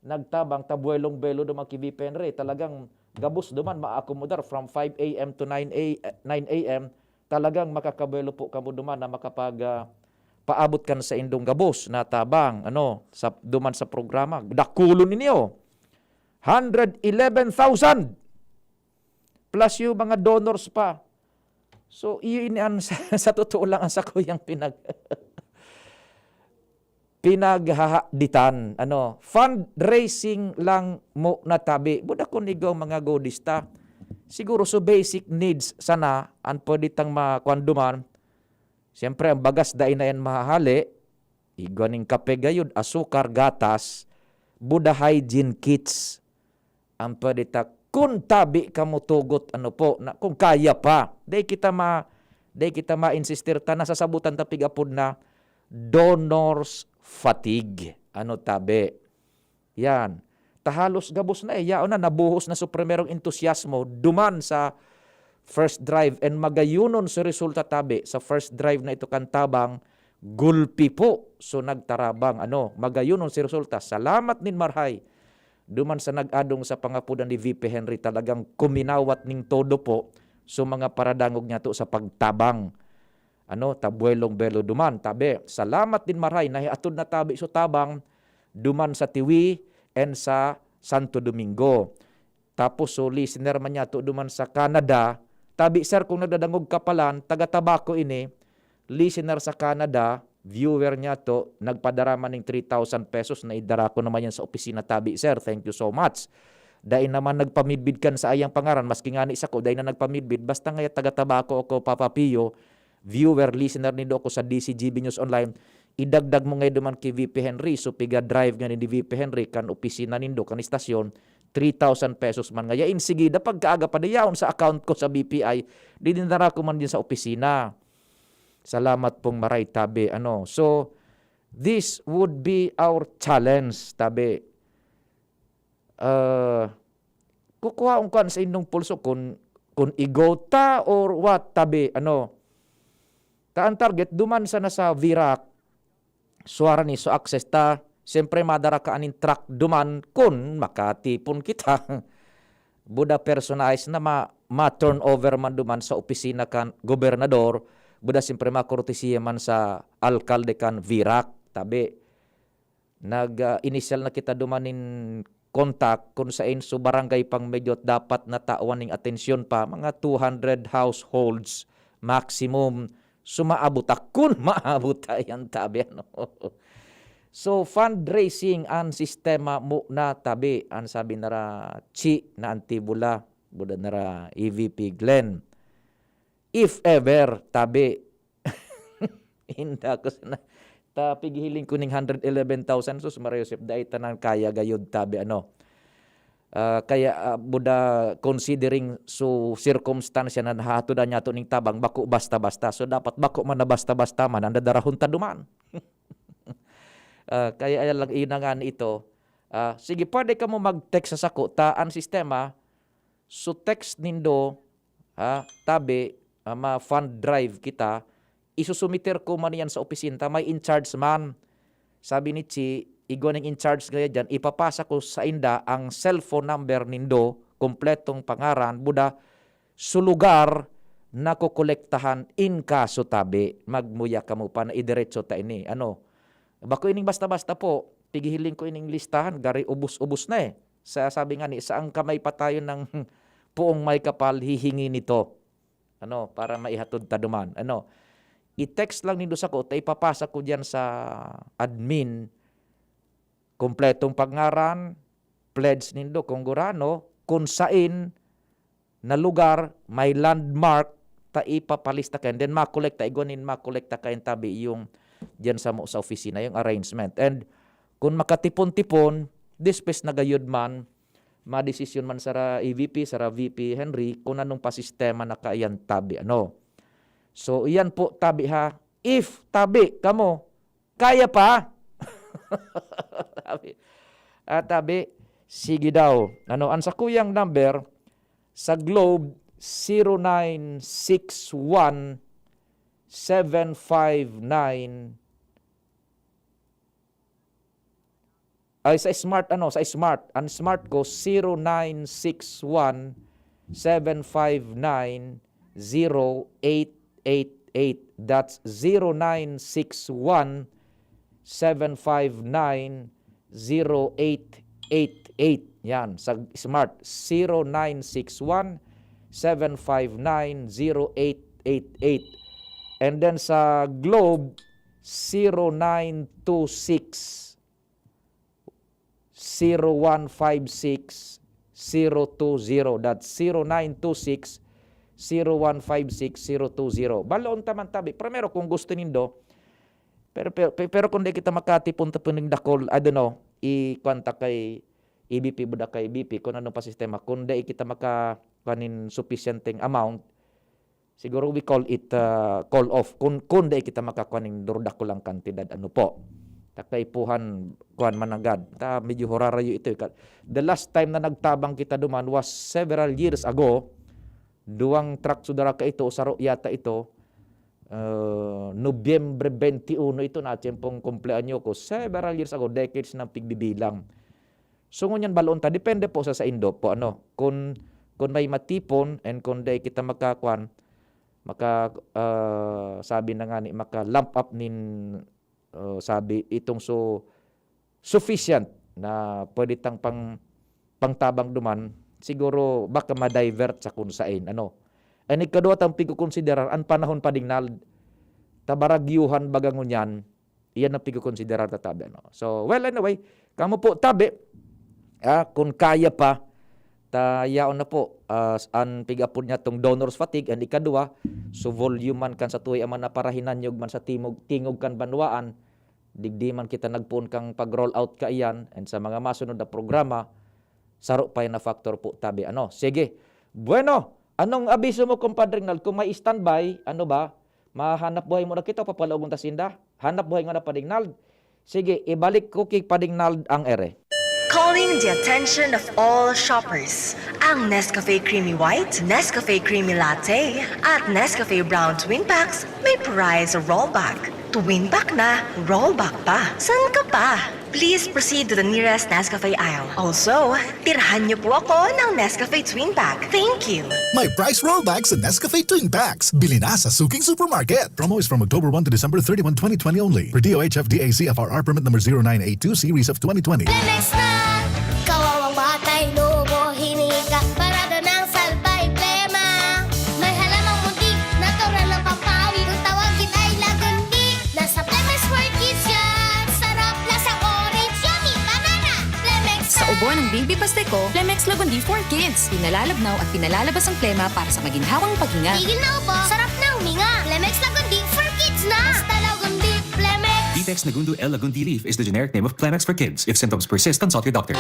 nagtabang, tabuelong belo duman ki V P Henry. Talagang gabos duman maakomodar from five A M to nine A, nine A M. Talagang makakabuelo po kamo duman na makapag, ah, paabot kan saindong gabos na tabang, ano, sa, duman sa programa. Dakulon ninyo. Hundred eleven thousand. Plus yung mga donors pa. So, iyo ini an sa totoo lang an sakuyang pinag pinaghahaditan, ano, fundraising lang muna tabi. Buda kun igwang mga goodies ta. Siguro so basic needs sana an pwede tang makuan duman. Siyempre, ang bagas dai na yan mahahali. Igwa ning kape gayud, asukar, gatas, buda hygiene kits. Ang pwede ta, kun tabi kamo tugot, ano po, na, kung kaya pa. Dai kita ma-, dai kita ma-insistir ta, nasasabutan ta pig-apod na donor's fatigue. Ano tabi? Yan. Ta halos gabos na eh. Yaon na, nabuhos na so primerong entusiasmo duman sa first drive, and magayunon so resulta tabi sa first drive na ito kan tabang, gulpi po so nagtarabang. Ano, magayunon si resulta. Salamat nin marhay duman sa nag-adong sa pangapodan ni V P Henry, talagang kuminawat ning todo po so mga paradangog niya to sa pagtabang. Ano, tabuelong belo duman, tabi. Salamat din maray, nahiatod na tabi so tabang duman sa Tiwi and sa Santo Domingo. Tapos, so, listener man niya to duman sa Canada. Tabi, sir, kung nagdadangog ka palan, taga Tabaco ini, listener sa Canada, viewer niya to, nagpadara man ning three thousand pesos, na idara ko naman yan sa opisina tabi, sir. Thank you so much. Dai naman nagpamidbid kan sa ayang pangaran, maski ngani sako, dai na nagpamidbid. Basta ngaya taga Tabaco ako, Papa Pio, viewer, listener nindo ako sa D C G B News Online, idagdag mo ngayon duman ki V P Henry. So, piga-drive nga ni V P Henry, kan opisina nindo, kan istasyon, three thousand pesos man. Ngaya, insigida, pagkaaga pa, dayaon sa account ko sa B P I, didinara ko man din sa opisina. Salamat pong maray, tabi. Ano, so, this would be our challenge, tabi. Ah, kukuhaon ko an saindong pulso kun, kun igo ta or what, tabi, ano. Ta an target, duman sana sa Virac, suara ni, so access ta, siyempre madara ka aning truck duman kun makatipon kita. Buda personalize na ma-, ma-turnover man duman sa opisina kan gobernador, buda siyempre makortesiya man sa alkalde kan Virac, tabi. Nag, ah, inisyal na kita duman nin kontak kun saen so barangay pang medyo dapat na tawan ning atensyon pa, mga two hundred households maximum. So, maabot ta, kun maabot ta yan, tabi, ano. So, fundraising an sistema mo na, tabi, an sabi nara Chi na Antibula, buda nara E V P Glenn. If ever, tabi, Inda ko sana. Ta pighiling ko ning hundred eleven thousand, sus, Maria Josep, dai tanan kaya gayod, tabi, ano. Ah, kaya, ah, buda, considering so circumstance na nahatodan niya to ning tabang, bako basta-basta. So, dapat bako man na basta-basta man, ang dadarahon ta duman. Ah, kaya ayan lang, ina nga ito. Ah, sige, pwede kamo mag-text sa sako, ta ang sistema, so text nindo, ha, tabi, ah, ma-fund drive kita, isusumiter ko man yan sa opisina, may in charge man. Sabi ni Chi, igwa ning in charge ngaya dyan, ipapasa ko sa inda ang cellphone number nindo, kompletong pangaran, buda, so lugar na kokolektahan in kaso tabi. Magmuya kamo pa na idiretso ta ini. Ano? Bako ining basta-basta po. Pighiling ko ining listahan, gari ubos-ubos na eh. Sa, sabi nga ni, saan ka may patayon ng puong may kapal, hihingi nito. Ano, para maihatod ta duman. Ano, i-text lang nindo sako, ta ipapasa ko diyan sa admin, kompletong pangaran, pledge nindo, kung gurano, kung sain na lugar, may landmark, ta ipapalista kayan. Then makolekta, igwa nin makolekta kayan tabi yung diyan sa mo, sa opisina, yung arrangement. And kung makatipon-tipon, dispes na gayud man, madesisyon man sara E V P, sara V P Henry, kung anong pasistema na kaiyan tabi, ano. So, iyan po, tabi ha. If, tabi, kamo, kaya pa? Tabi. Ah, tabi, sige daw. Ano, ang sakuyang number sa Globe, zero nine six one, seven five nine, ay, sa Smart, ano, sa Smart. Ang Smart ko, zero nine six one, seven five nine, zero eight eight eight. That's zero nine six one, seven five nine, zero eight eight eight. Yan, sa Smart, zero nine six one, seven five nine, zero eight eight eight. And then sa Globe, zero nine two six, zero one five six, zero two zero. That's zero nine two six, zero one five six, zero two zero. Baloon ta man tabi. Primero, kung gusto nindo, pero, pero, pero kung di kita makatipon-tipon ning dakul, I don't know, i-, kwan ta kay E B P, buda kay E B P, kung ano pa sistema, kung di kita maka-, kwan nin supisyenteng amount, siguro we call it, ah, call off. Kung, kung di kita makakuha ning durudakulang kantidad, ano po. Ta kaipuhan, kuwan man nanggad. Ta medyo hurarayo ito, eh. Ka-, the last time na nagtabang kita duman was several years ago. Duwang truck so dara ka ito, o saro yata ito. Ah, Nobyembre twenty-one ito, na tiyempong kumpleanyo ko. Several years ago, decades nang pigbibilang. So, ngunyan baloon ta, depende po sa saindo po, ano, kun, kun may matipon and kun dai kita makakuan, maka, ah, sabi na nga ni, maka-lump up nin, ah, sabi, itong so, sufficient na pwede tang pang, pangtabang duman, siguro baka ma-divert sa kun sain, ano. An ikaduwa tang pigkokonsiderar, an panahon pa dingnal, ta baragyuhan baga ngunyan, iyan ang pigkokonsiderar ta tabi, ano. So, well, anyway, kamo po tabi, ah, kun kaya pa, ta yaon na po, ah, an pig-apod niya tong donor's fatigue, and ikaduwa, so volume man kan sa tuwi man na parahinanyog man sa timog, tingog kan banwaan, digdi man kita nagpoon kang pag-roll out kaiyan, and sa mga masunod na programa, saro pa yan na factor po tabi, ano. Sige, bueno, anong abiso mo, Compadre Rinald, kung may standby, ano ba, mahanap buhay mo na kita, papalaogon ta sinda. Hanap buhay nga na, Padre Rinald. Sige, ibalik ko ki Padre Rinald ang ere. Calling the attention of all shoppers. Ang Nescafe Creamy White, Nescafe Creamy Latte, at Nescafe Brown Twin Packs may prize rollback. Twin pack na, rollback pa. San ka pa? Please proceed to the nearest Nescafe aisle. Also, tirhan niyo po ako ng Nescafe Twin Pack. Thank you! May price rollback sa Nescafe Twin Packs. Bili na sa suking supermarket. Promo is from October one to December thirty-one, twenty twenty only. Per D O H F D A C F R R permit number zero nine eight two series of twenty twenty. Lemex na! Kawawang batay, lobo, hinika, parada ng salbay, plema. May halamang munti, natural ng pampawi. Kung tawagin ay lagundi, nasa Lemex for Kids yan. Sarap, lasang orange, yummy, banana. Lemex Sa na! ubo ng baby Pasteco, Lemex Lagundi for Kids. Pinalalabnaw at pinalalabas ang plema para sa maginhawang paghinga. Tigil na ubo, sarap na huminga. Lemex Lagundi for Kids na! Basta Lagundi, Lemex! Vitex Negundo L Lagundi leaf is the generic name of Clemex for kids. If symptoms persist, consult your doctor.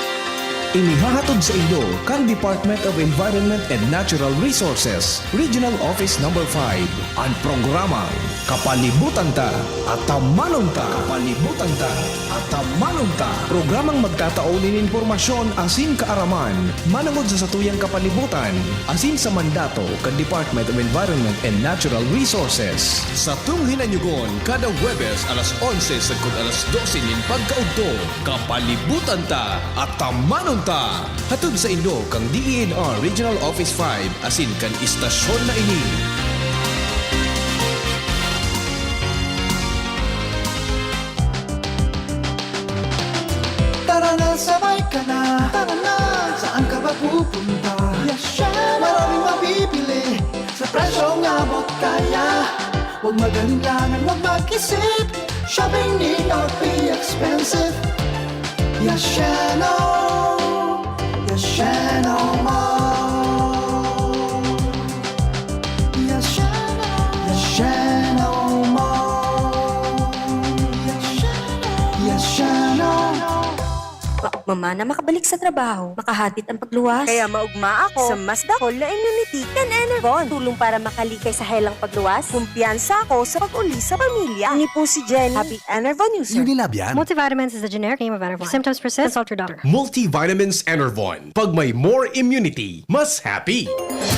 Inihahatod sa inyo kan Department of Environment and Natural Resources, Regional Office Number five, an programang Kapalibutan Ta, Atamanon Ta. Kapalibutan Ta, Atamanon Ta. Programang magtatao nin impormasyon asin kaaraman manongod sa satuyang kapalibutan asin sa mandato kan Department of Environment and Natural Resources. Satong hinanyugon kada Huwebes alas onse sagkod alas dose nin pagkaudto. Kapalibutan Ta, Atamanon Ta. Hatod sa inyo kan D E N R Regional Office five asin kan istasyon na ini. Tara na, sabay ka na. Tara na, saan ka ba pupunta? Yasheno! Maraming mabibili sa presyong abot kaya. Huwag mag-alinlangan, huwag mag-isip. Shopping need not be expensive. Yasheno! Yasheno Mall! Yasheno! Yasheno Mall! Yasheno! Yasheno! Maugma man na makabalik sa trabaho, makahatit ang pagluwas. Kaya maugma ako sa mas dakul na immunity kan Enervon. Tulong para makalikay sa helang pagluwas. Kumpiyansa ako sa pag-uli sa pamilya. Ini po si Jenny, happy Enervon user. Unilab yan. Multivitamins is the generic name of Enervon. If symptoms persist, consult your doctor. Multivitamins Enervon. Pag may more immunity, mas happy.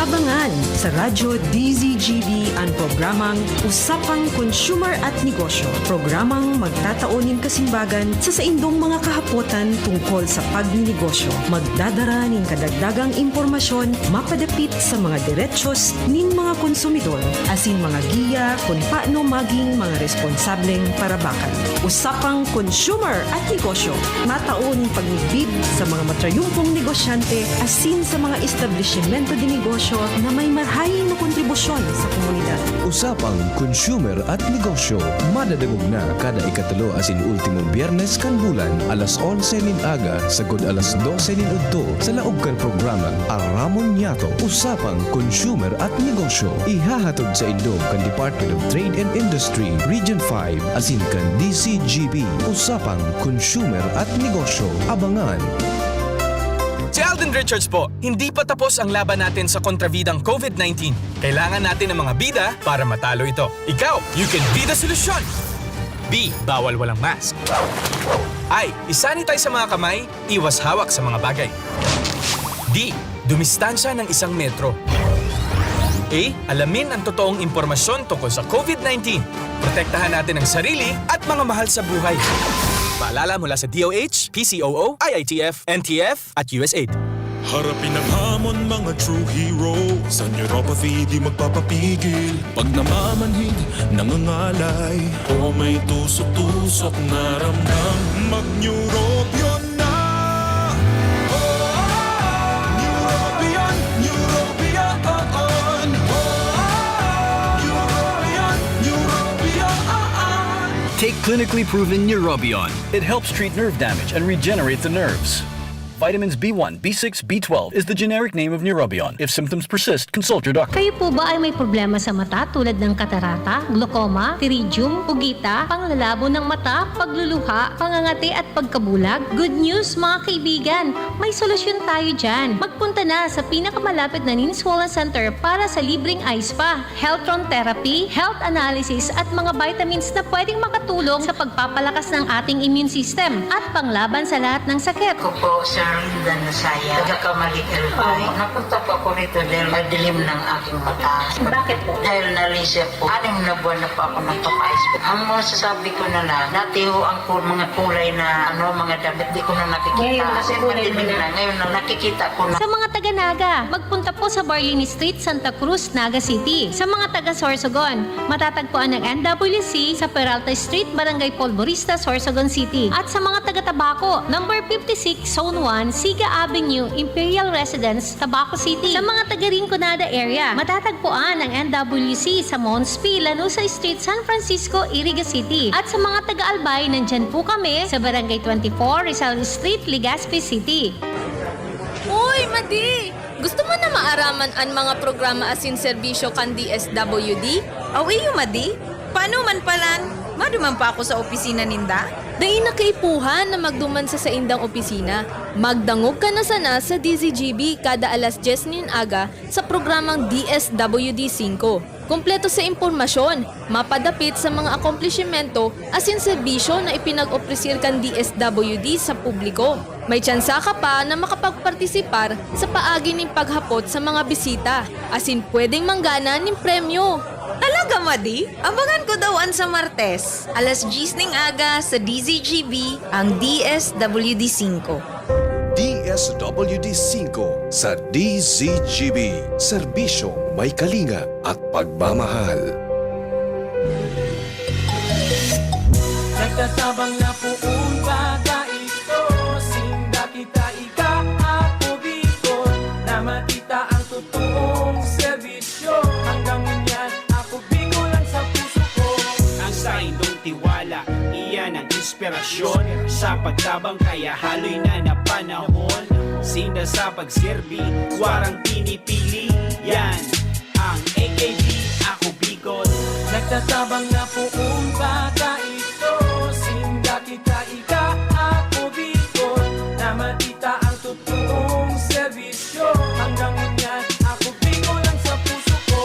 Abangan sa Radyo D Z G B an programang Usapang Consumer at Negosyo. Programang magtatao nin kasimbagan sa saindong mga kahapotan tungkol sa pagninegosyo. Magdadara nin kadagdagang impormasyon mapadapit sa mga derechos nin mga konsumidor, asin mga giya kun paano maging mga responsableng parabakan. Usapang Consumer at Negosyo, matao nin pagmidbid sa mga matrayumpong negosyante asin sa mga establisimento de negosyo na may marahay na kontribusyon sa komunidad. Usapang Consumer at Negosyo, madadangog na kada ikatulo asin ultimong Biyernes kan bulan, alas onse nin aga sagkod alas dose nin udto, sa laog kan programang Aramon Niyato, Usapang Consumer at Negosyo. Ihahatod saindo kan Department of Trade and Industry, Region five, asin kan D C G B, Usapang Consumer at Negosyo. Abangan! Si Alden Richards po. Hindi pa tapos ang laban natin sa kontrbidang COVID nineteen. Kailangan natin ng mga bida para matalo ito. Ikaw, you can be the solution! B, bawal walang mask. I, i-sanitize sa mga kamay, iwas hawak sa mga bagay. D, dumistansya ng isang metro. A, alamin ang totoong impormasyon tungkol sa COVID nineteen. Protektahan natin ang sarili at mga mahal sa buhay. Paalala mula sa D O H, P C O O, I I T F, N T F, at U S A I D. Harapin ang hamon, mga true hero. Sa neuropathy, di magpapapigil. Pag namamanhid, nangangalay, o may tusok-tusok na ramdam, mag-Neurobion na! Neurobion, Neurobion, on! Neurobion, Neurobion, on! Take clinically proven Neurobion. It helps treat nerve damage and regenerate the nerves. Vitamins B one, B six, B twelve is the generic name of Neurobion. If symptoms persist, consult your doctor. Kayo po ba ay may problema sa mata tulad ng katarata, glaucoma, pterygium, pugita, panglalabo ng mata, pagluluha, pangangati at pagkabulag? Good news, mga kaibigan! May solusyon tayo dyan. Magpunta na sa pinakamalapit na Ninswolan Center para sa libreng eye spa, health room therapy, health analysis at mga vitamins na pwedeng makatulong sa pagpapalakas ng ating immune system at panglaban sa lahat ng sakit. Ako po, Sir Linda Nasaya, taga Camalig, Albay. Napunta po ako rito dahil madilim ng aking mata. Bakit po? Dahil nalisya po. Anim na buwan na po ako nagpapa-eyes. Ang masasabi ko na lang, dati ho ang ku-, mga kulay na, ano, mga damit, di ko na nakikita. Ngayon, nasa kulay mo na. Ngayon na nakikita ko na. Sa mga taga Naga, magpunta po sa Barlini Street, Santa Cruz, Naga City. Sa mga taga Sorsogon, matatagpuan ang N W C sa Peralta Street, Barangay Polvorista, Sorsogon City. At sa mga taga Tabaco, number fifty-six, Zone one, Siga Avenue, Imperial Residence, Tabaco City. Sa mga taga Rinconada area, matatagpuan ang N W C sa Mons P, Lanuza Street, San Francisco, Iriga City. At sa mga taga Albay, nandyan po kami sa Barangay twenty-four, Rizal Street, Legazpi City. Uy, Madi! Gusto mo na maaraman an mga programa asin serbisyo kan D S W D? Aw, iyo, Madi. Paano man palan? Maduman pa ako sa opisina ninda? Dai na kaipuhan na magduman sa saindang opisina. Magdangog ka na sana sa D Z G B kada alas dyes nin aga sa programang D S W D singko. Kompleto sa impormasyon, mapadapit sa mga akomplishimento asin serbisyo na ipinag-opresir kan D S W D sa publiko. May tsansa ka pa na makapagpartisipar sa paagi nin paghapot sa mga bisita, asin pwedeng manggana nin premyo. Talaga, Madi? Abangan ko daw an sa Martes, alas dyes ning aga sa D Z G B, ang D S W D singko. D S W D singko sa D Z G B, serbisyong may kalinga at pagmamahal. Nagtatabang na poon pa ta ito, sinda kita ika, ako Bicol, na matita ang totoong serbisyo. Hanggang ngunyan, ako Bicol ang sa puso ko. Ang saindong tiwala, iyan ang inspirasyon sa pagtabang, kaya haloy na na panahon. Sinda sa pagserbi, warang pinipili yan. Ang A K B, ako Bicol. Nagtatabang na poon pa ta ito, sinda kita ika, ako Bicol, na matita ang totoong serbisyo. Hanggang ngunyan, ako Bicol ang sa puso ko.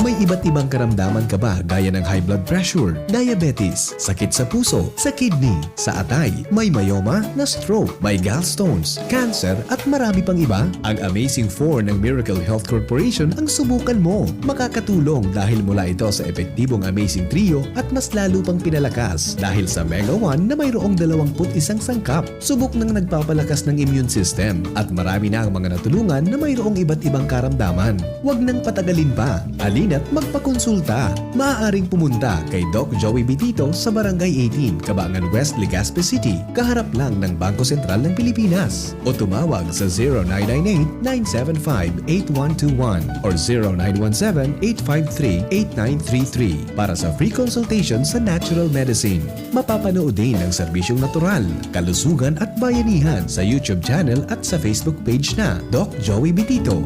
May iba't ibang karamdaman ka ba gaya ng high blood pressure, diabetes, sakit sa puso, sa kidney, sa atay, may myoma, na-stroke, may gallstones, cancer at marami pang iba? Ang Amazing four ng Miracle Health Corporation ang subukan mo. Makakatulong dahil mula ito sa epektibong Amazing Trio at mas lalo pang pinalakas dahil sa Mega one na mayroong dalawang put isang sangkap. Subok nang nagpapalakas ng immune system at marami na ang mga natulungan na mayroong iba't ibang karamdaman. Huwag nang patagalin pa. Halina't magpakonsulta. Maaaring pumunta kay Doc Joey Bitito sa Barangay eighteen, Cabangan West, Legazpi City, kaharap lang ng Bangko Sentral ng Pilipinas. O tumawag sa zero nine nine eight, nine seven five, eight one two one or zero nine one seven, eight five three, eight nine three three para sa free consultation sa natural medicine. Mapapanood din ang serbisyong natural, kalusugan at bayanihan sa YouTube channel at sa Facebook page na Doc Joey Bitito.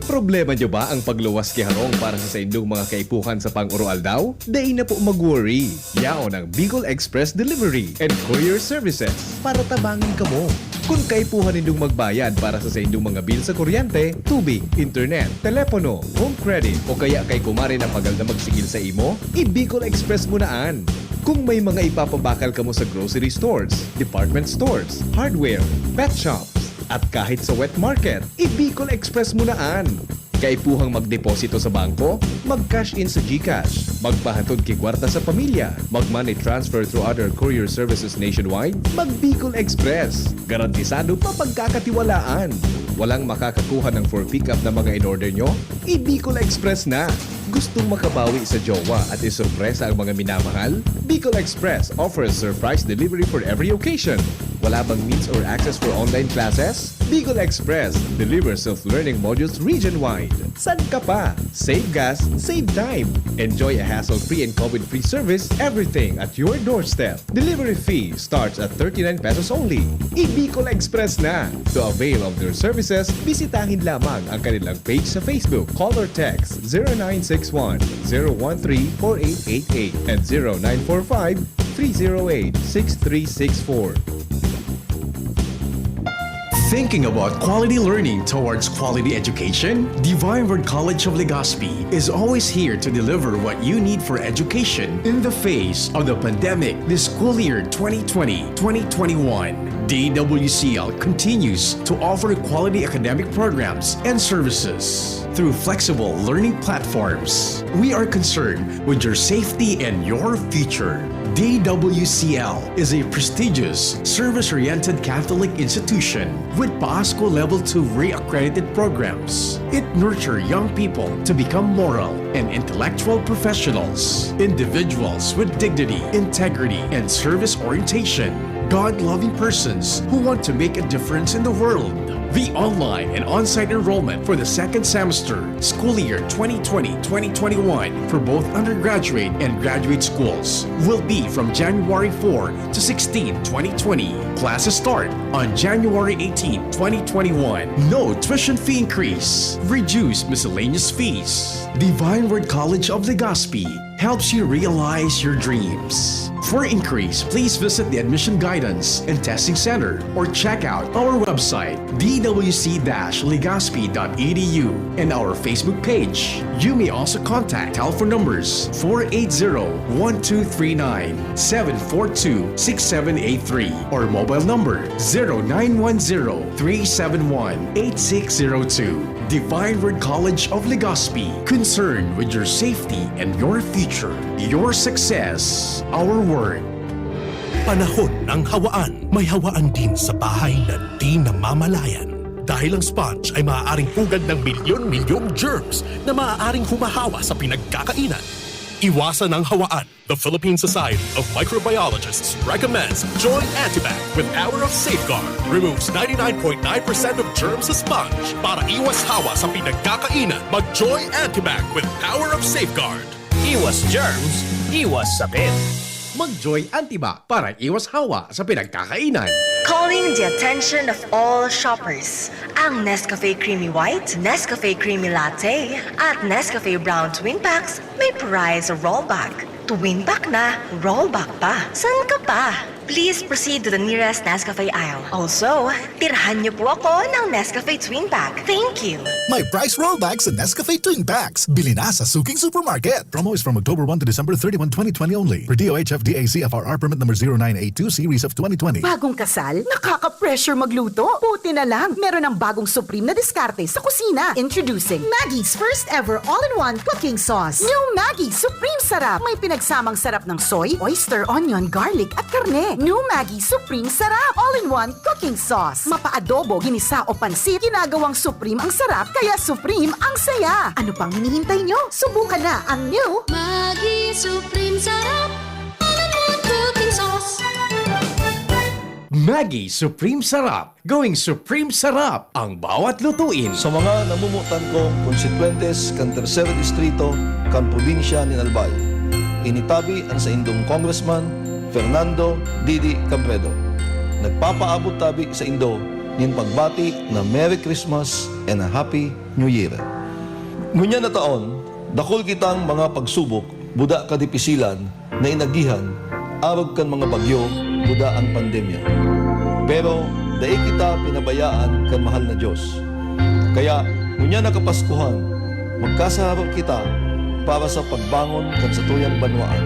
Problema niyo ba ang pagluwas ki harong para sa saindong mga kaipuhan sa pang-oroaldaw? Dai na po mag-worry! Yaon ang Bicol Express Delivery and Courier Services para tabangin kamo. Kun kaipuhan nindong magbayad para sa saindong mga bill sa kuryente, tubig, internet, telepono, home credit, o kaya kay kumare na pagal na magsigil sa imo, i-Bicol Express mo na an. Kung may mga ipapabakal kamo sa grocery stores, department stores, hardware, pet shops, at kahit sa wet market, i-Bicol Express mo na an. Kaipuhang magdeposito sa bangko? Mag-cash in sa GCash? Magpahatod ki kwarta sa pamilya? Mag-money transfer through other courier services nationwide? Mag-Bicol Express! Garantisado mapagkakatiwalaan! Walang makakakuha ng for pickup na mga in-order nyo? I-Bicol Express na! Gustong makabawi sa jowa at isurpresa ang mga minamahal? Bicol Express offers surprise delivery for every occasion. Wala bang means or access for online classes? Bicol Express delivers self-learning modules region-wide. San ka pa? Save gas, save time. Enjoy a hassle-free and COVID-free service, everything at your doorstep. Delivery fee starts at thirty-nine pesos only. I-Bicol Express na! To avail of their services, bisitahin lamang ang kanilang page sa Facebook. Call or text zero nine six one, zero one three, four eight eight eight and zero nine four five, three zero eight, six three six four. Thinking about quality learning towards quality education? Divine Word College of Legazpi is always here to deliver what you need for education in the face of the pandemic this school year twenty twenty, twenty twenty-one. D W C L continues to offer quality academic programs and services through flexible learning platforms. We are concerned with your safety and your future. D W C L is a prestigious, service-oriented Catholic institution with PASCO Level two re-accredited programs. It nurtures young people to become moral and intellectual professionals, individuals with dignity, integrity, and service orientation, God-loving persons who want to make a difference in the world. The online and on-site enrollment for the second semester, school year twenty twenty, twenty twenty-one, for both undergraduate and graduate schools will be from January four to sixteen, twenty twenty. Classes start on January eighteen, twenty twenty-one. No tuition fee increase. Reduced miscellaneous fees. Divine Word College of Legazpi helps you realize your dreams. For inquiries, please visit the Admission Guidance and Testing Center or check out our website, d w c dash legazpi dot e d u, and our Facebook page. You may also contact telephone numbers four eight zero, one two three nine, seven four two, six seven eight three or mobile number zero nine one zero, three seven one, eight six zero two. Divine Word College of Legazpi, concerned with your safety and your future. Your success, our work. Panahon ng hawaan. May hawaan din sa bahay na di namamalayan. Dahil ang sponge ay maaaring pugad ng milyon-milyong germs na maaaring humahawa sa pinagkakainan. Iwasan ang hawaan. The Philippine Society of Microbiologists recommends Joy Antibac with Power of Safeguard. Removes ninety-nine point nine percent of germs sa sponge. Para iwas hawa sa pinagkakainan, mag-Joy Antibac with Power of Safeguard. Iwas germs, iwas sakit. Mag-Joy Antibac para iwas hawa sa pinagkakainan. Calling the attention of all shoppers. Ang Nescafe Creamy White, Nescafe Creamy Latte, at Nescafe Brown Twin Packs may prize rollback. Twin pack na, rollback pa. San ka pa? Please proceed to the nearest Nescafe aisle. Also, tirhan niyo po ako ng Nescafe Twin Pack. Thank you! May price rollback sa Nescafe Twin Packs. Bili na sa suking supermarket. Promo is from October one to December thirty-one, twenty twenty only. Per D O H F D A C F R R permit number zero nine eight two series of twenty twenty. Bagong kasal? Nakaka-pressure magluto? Buti na lang, meron ang bagong Supreme na diskarte sa kusina. Introducing Maggi's first ever all-in-one cooking sauce. New Maggi Supreme Sarap. May pinagsamang sarap ng soy, oyster, onion, garlic, at karne. New Maggi Supreme Sarap. All-in-one cooking sauce. Mapa-adobo, ginisa o pansit, ginagawang Supreme ang sarap, kaya Supreme ang saya. Ano pang hinihintay nyo? Subukan na ang new Maggi Supreme Sarap. All-in-one cooking sauce. Maggi Supreme Sarap. Going Supreme Sarap ang bawat lutuin. Sa mga namumutan kong konstituyentes kan Tercer Distrito kan probinsya nin Albay, ini tabi an saindong Congressman Fernando Didi Cabredo. Nagpapaabot tabi saindo nin pagbati na Merry Christmas and a Happy New Year. Ngunyan na taon, dakul kitang mga pagsubok, buda kadipisilan, na inagihan arog kan mga bagyo buda an pandemya. Pero dai kita pinabayaan kan mahal na Dios. Kaya, ngunyan na Kapaskuhan, magkasaharo kita para sa pagbangon kan satuyang banwaan.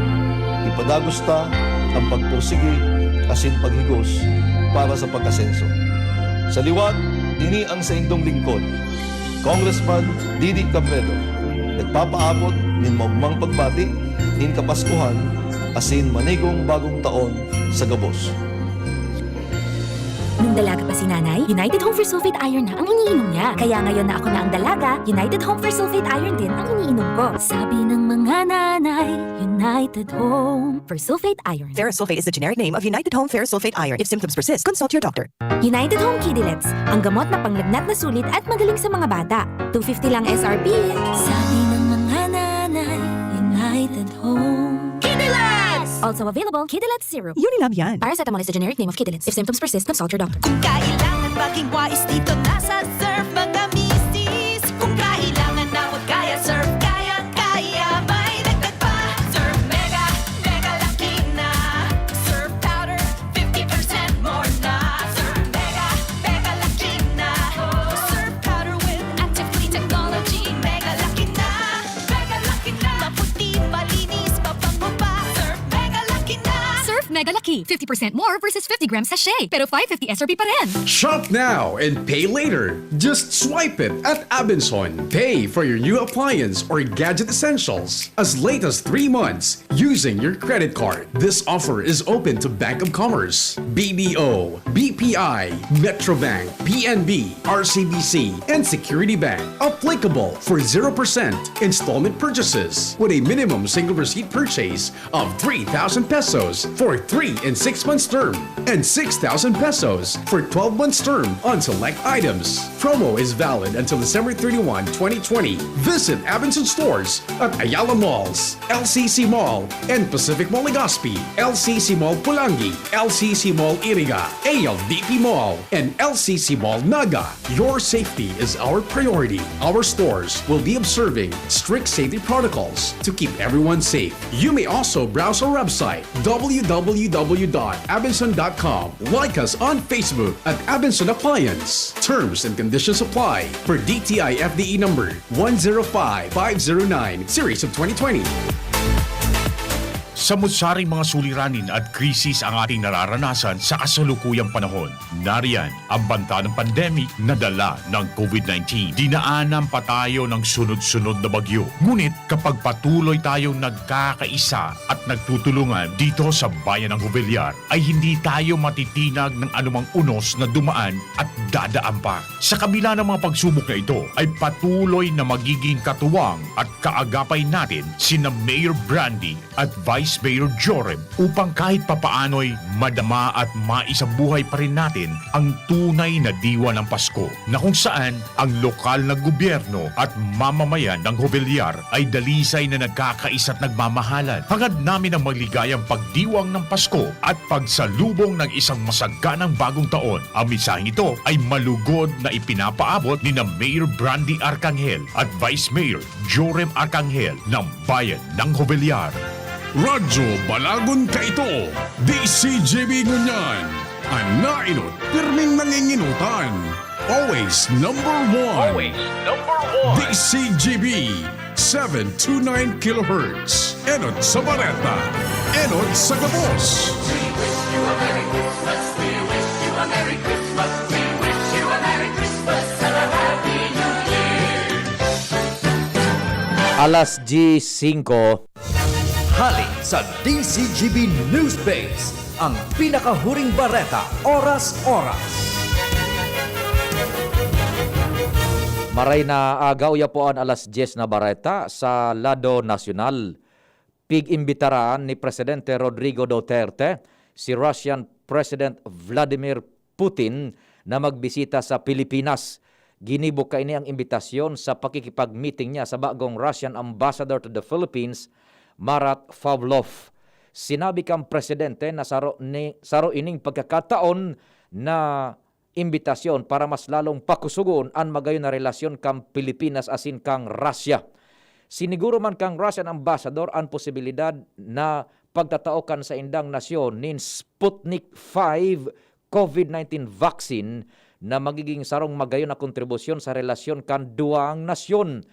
Ipadagos ta an pagpursigi asin paghigos para sa pag-asenso. Sa liwat, ini ang saindong lingkod, Congressman Didi Cabredo, nagpapaabot nin maogmang pagbati nin Kapaskuhan asin manigong bagong taon sa gabos. Nung dalaga pa si Nanay, United Home Fersulfate Iron na ang iniinom niya. Kaya ngayon na ako na ang dalaga, United Home Fersulfate Iron din ang iniinom ko. Sabi ng mga nanay, United Home Fersulfate Iron. Ferrosulfate is the generic name of United Home Ferrosulfate Iron. If symptoms persist, consult your doctor. United Home Kidilets, ang gamot na panglagnat na sulit at magaling sa mga bata. Two fifty lang S R P. Sabi ng mga nanay, United Home Kidilets! Also available, Kidilets Syrup. Unilab yan. Paracetamol is the generic name of Kidilets. If symptoms persist, consult your doctor. Kung kailangan maging wais, dito na sa Surf Magamisis. Kung kailangan na magkaya, Surf kayang-kaya, may dagdag pa. Surf Mega, Mega Laki na. Surf Powder, fifty percent more na. Surf Mega, Mega Laki na. Surf Powder with active clean technology. Mega Laki na, Mega Laki na. Maputi, malinis, mabango pa. Surf Mega Laki na. Surf Mega Laki, fifty percent more versus fifty gram sachet, pero five fifty S R P pa rin. Shop now and pay later. Just swipe it at Abenson. Pay for your new appliance or gadget essentials as late as three months using your credit card. This offer is open to Bank of Commerce, B D O, B P I, Metrobank, P N B, R C B C, and Security Bank. Applicable for zero percent installment purchases with a minimum single receipt purchase of three thousand pesos for three and six months term and six thousand pesos for twelve months term on select items. Promo is valid until December thirty-one, twenty twenty. Visit Abenson stores at Ayala Malls, L C C Mall, and Pacific Mall Legazpi, L C C Mall Pulangi, L C C Mall Iriga, A L D P Mall, and L C C Mall Naga. Your safety is our priority. Our stores will be observing strict safety protocols to keep everyone safe. You may also browse our website, w w w dot abenson dot com. Like us on Facebook at Abenson Appliance. Terms and conditions apply. Per D T I F D E number one zero five five zero nine, series of twenty twenty. Samot-saring mga suliranin at krisis ang ating nararanasan sa kasalukuyang panahon. Nariyan ang banta ng pandemic na dala ng covid nineteen. Dinaanan pa tayo ng sunod-sunod na bagyo. Ngunit kapag patuloy tayong nagkakaisa at nagtutulungan dito sa bayan ng Jovellar, ay hindi tayo matitinag ng anumang unos na dumaan at dadaan pa. Sa kabila ng mga pagsubok na ito, ay patuloy na magiging katuwang at kaagapay natin sina Mayor Brandy at Vice Mayor Joram upang kahit papaano'y madama at maisabuhay pa rin natin ang tunay na diwa ng Pasko, na kung saan ang lokal na gobyerno at mamamayan ng Jovellar ay dalisay na nagkakaisa't nagmamahalan. Hangad namin ang maligayang pagdiwang ng Pasko at pagsalubong ng isang masaganang bagong taon. Ang mensaheng ito ay malugod na ipinapaabot ni na Mayor Brandy Arcangel at Vice Mayor Joram Arcangel ng Bayan ng Jovellar. Radyo Balagon kaito, D C G B ngunyan. An nainot, pirming nanginginotan. Always number one. Always number one. D C G B, seven two nine kilohertz. Enot sa bareta, enot sa gabos. We wish you a Merry Christmas. We wish you a Merry Christmas. We wish you a Merry Christmas and a Happy New Year. Alas diyes singko. Hali sa D C G B News Base, ang pinakahuring bareta, oras-oras. Maray na aga, uya po an alas diyes na bareta sa lado nasyonal. Pig-imbitaran ni Presidente Rodrigo Duterte si Russian President Vladimir Putin na magbisita sa Pilipinas. Ginibo kaini ang imbitasyon sa pakikipag-meeting niya sa bagong Russian Ambassador to the Philippines, Marat Pavlov. Sinabi kan presidente na saro, ni, saro ining pagkakataon na imbitasyon para mas lalong pakusugon an magayon na relasyon kan Pilipinas asin kan Russia. Siniguro man kan Russian Ambassador an posibilidad na pagtatao kan saindang nasyon nin Sputnik five COVID nineteen vaccine na magiging sarong magayon na kontribusyon sa relasyon kan duwang nasyon.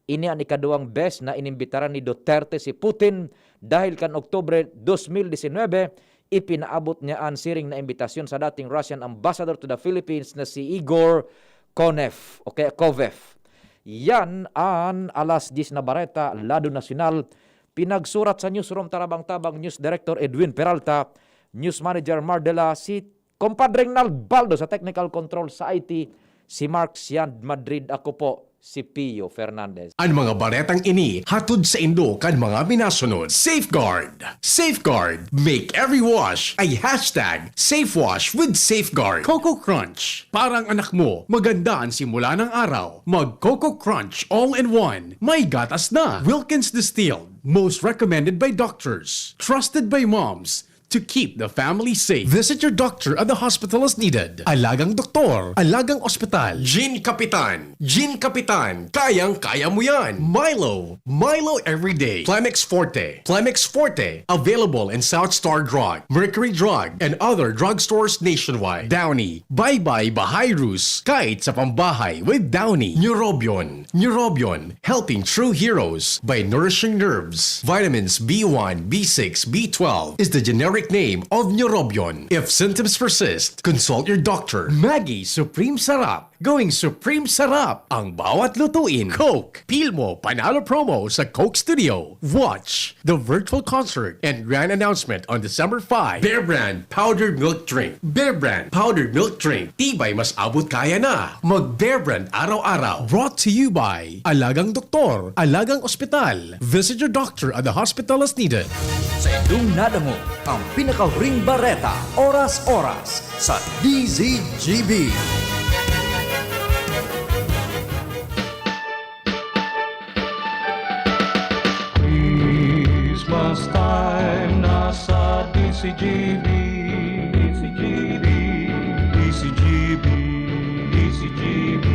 Ini an ikaduwang bes na inimbitaran ni Duterte si Putin dahil kan Oktubre dos mil disinwebe, ipinaabot niya an siring na imbitasyon sa dating Russian ambassador to the Philippines na si Igor Konev o kaya Kovev. Yan an alas diyes na bareta, lado nasyonal. Pinagsurat sa newsroom, Tarabang-tabang News Director Edwin Peralta, News Manager Mardela, si Compadre Nald Baldo sa technical control, sa I T, si Mark Sian Madrid, ako po si Pio Fernandez. An mga baretang ini hatod saindo kan mga minasunod. Safeguard. Safeguard. Make every wash a hashtag safe wash with Safeguard. Coco Crunch. Parang anak mo, maganda ang simula ng araw. Mag Coco Crunch all in one. May gatas na. Wilkins Distilled. Most recommended by doctors. Trusted by moms. To keep the family safe. Visit your doctor at the hospital as needed. Alagang doktor, alagang ospital. Gin Kapitan. Gin Kapitan. Kayang-kaya mo yan. Milo. Milo every day. Plemex Forte. Plemex Forte. Available in South Star Drug, Mercury Drug, and other drugstores nationwide. Downy. Bye-bye Bahayrus. Kahit sa pambahay with Downy. Neurobion. Neurobion. Helping true heroes by nourishing nerves. Vitamins B one, B six, B twelve is the generic name of Neurobion. If symptoms persist, consult your doctor. Maggi Supreme Sarap. Going Supreme Sarap ang bawat lutuin. Coke. Feel mo panalo promo sa Coke Studio. Watch the virtual concert and grand announcement on December five. Bear Brand Powdered Milk Drink. Bear Brand Powdered Milk Drink. Tibay mas abot kaya na. Mag Bear Brand araw-araw. Brought to you by Alagang Doktor, Alagang Ospital. Visit your doctor at the hospital as needed. Sa indong nadangog, ang pinakahuring bareta, oras-oras, sa D Z G B. Christmas time na sa D C G B, D C G B, D C G B, D C G B.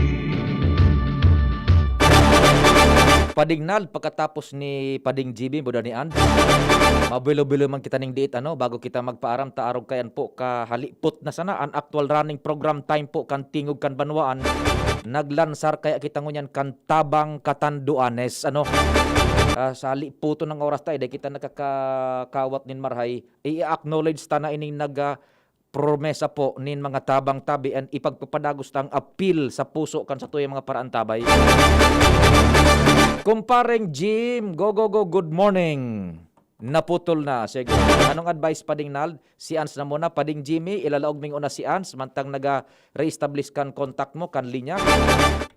Pading Nald, pagkatapos ni Pading G B, buda ni An, mabuelo-buelo man kita ning diit, ano, bago kita magpaaram, ta arog kaiyan po kahalipot na sana an actual running program time po kan Tingog kan Banwaan. Naglansar kaya kita ngunyan kan Tabang Katanduanes, ano. Ah, sa haliputon ng oras tayo, dahil kita nakakakawat nin marhay, i-acknowledge ta na ining nag, ah, promesa po nin mga tabang tabi and ipagpapadagos ta ang apil sa puso kan satuyang mga paraantabay. Kumpareng Jim, go, go, go, good morning. Naputol na. Sige. Anong advice, Pading Nald? Si Ans na muna. Pading Jimmy, ilalaog ming una si Ans, mantang naga-reestablish kan contact mo, kan linya.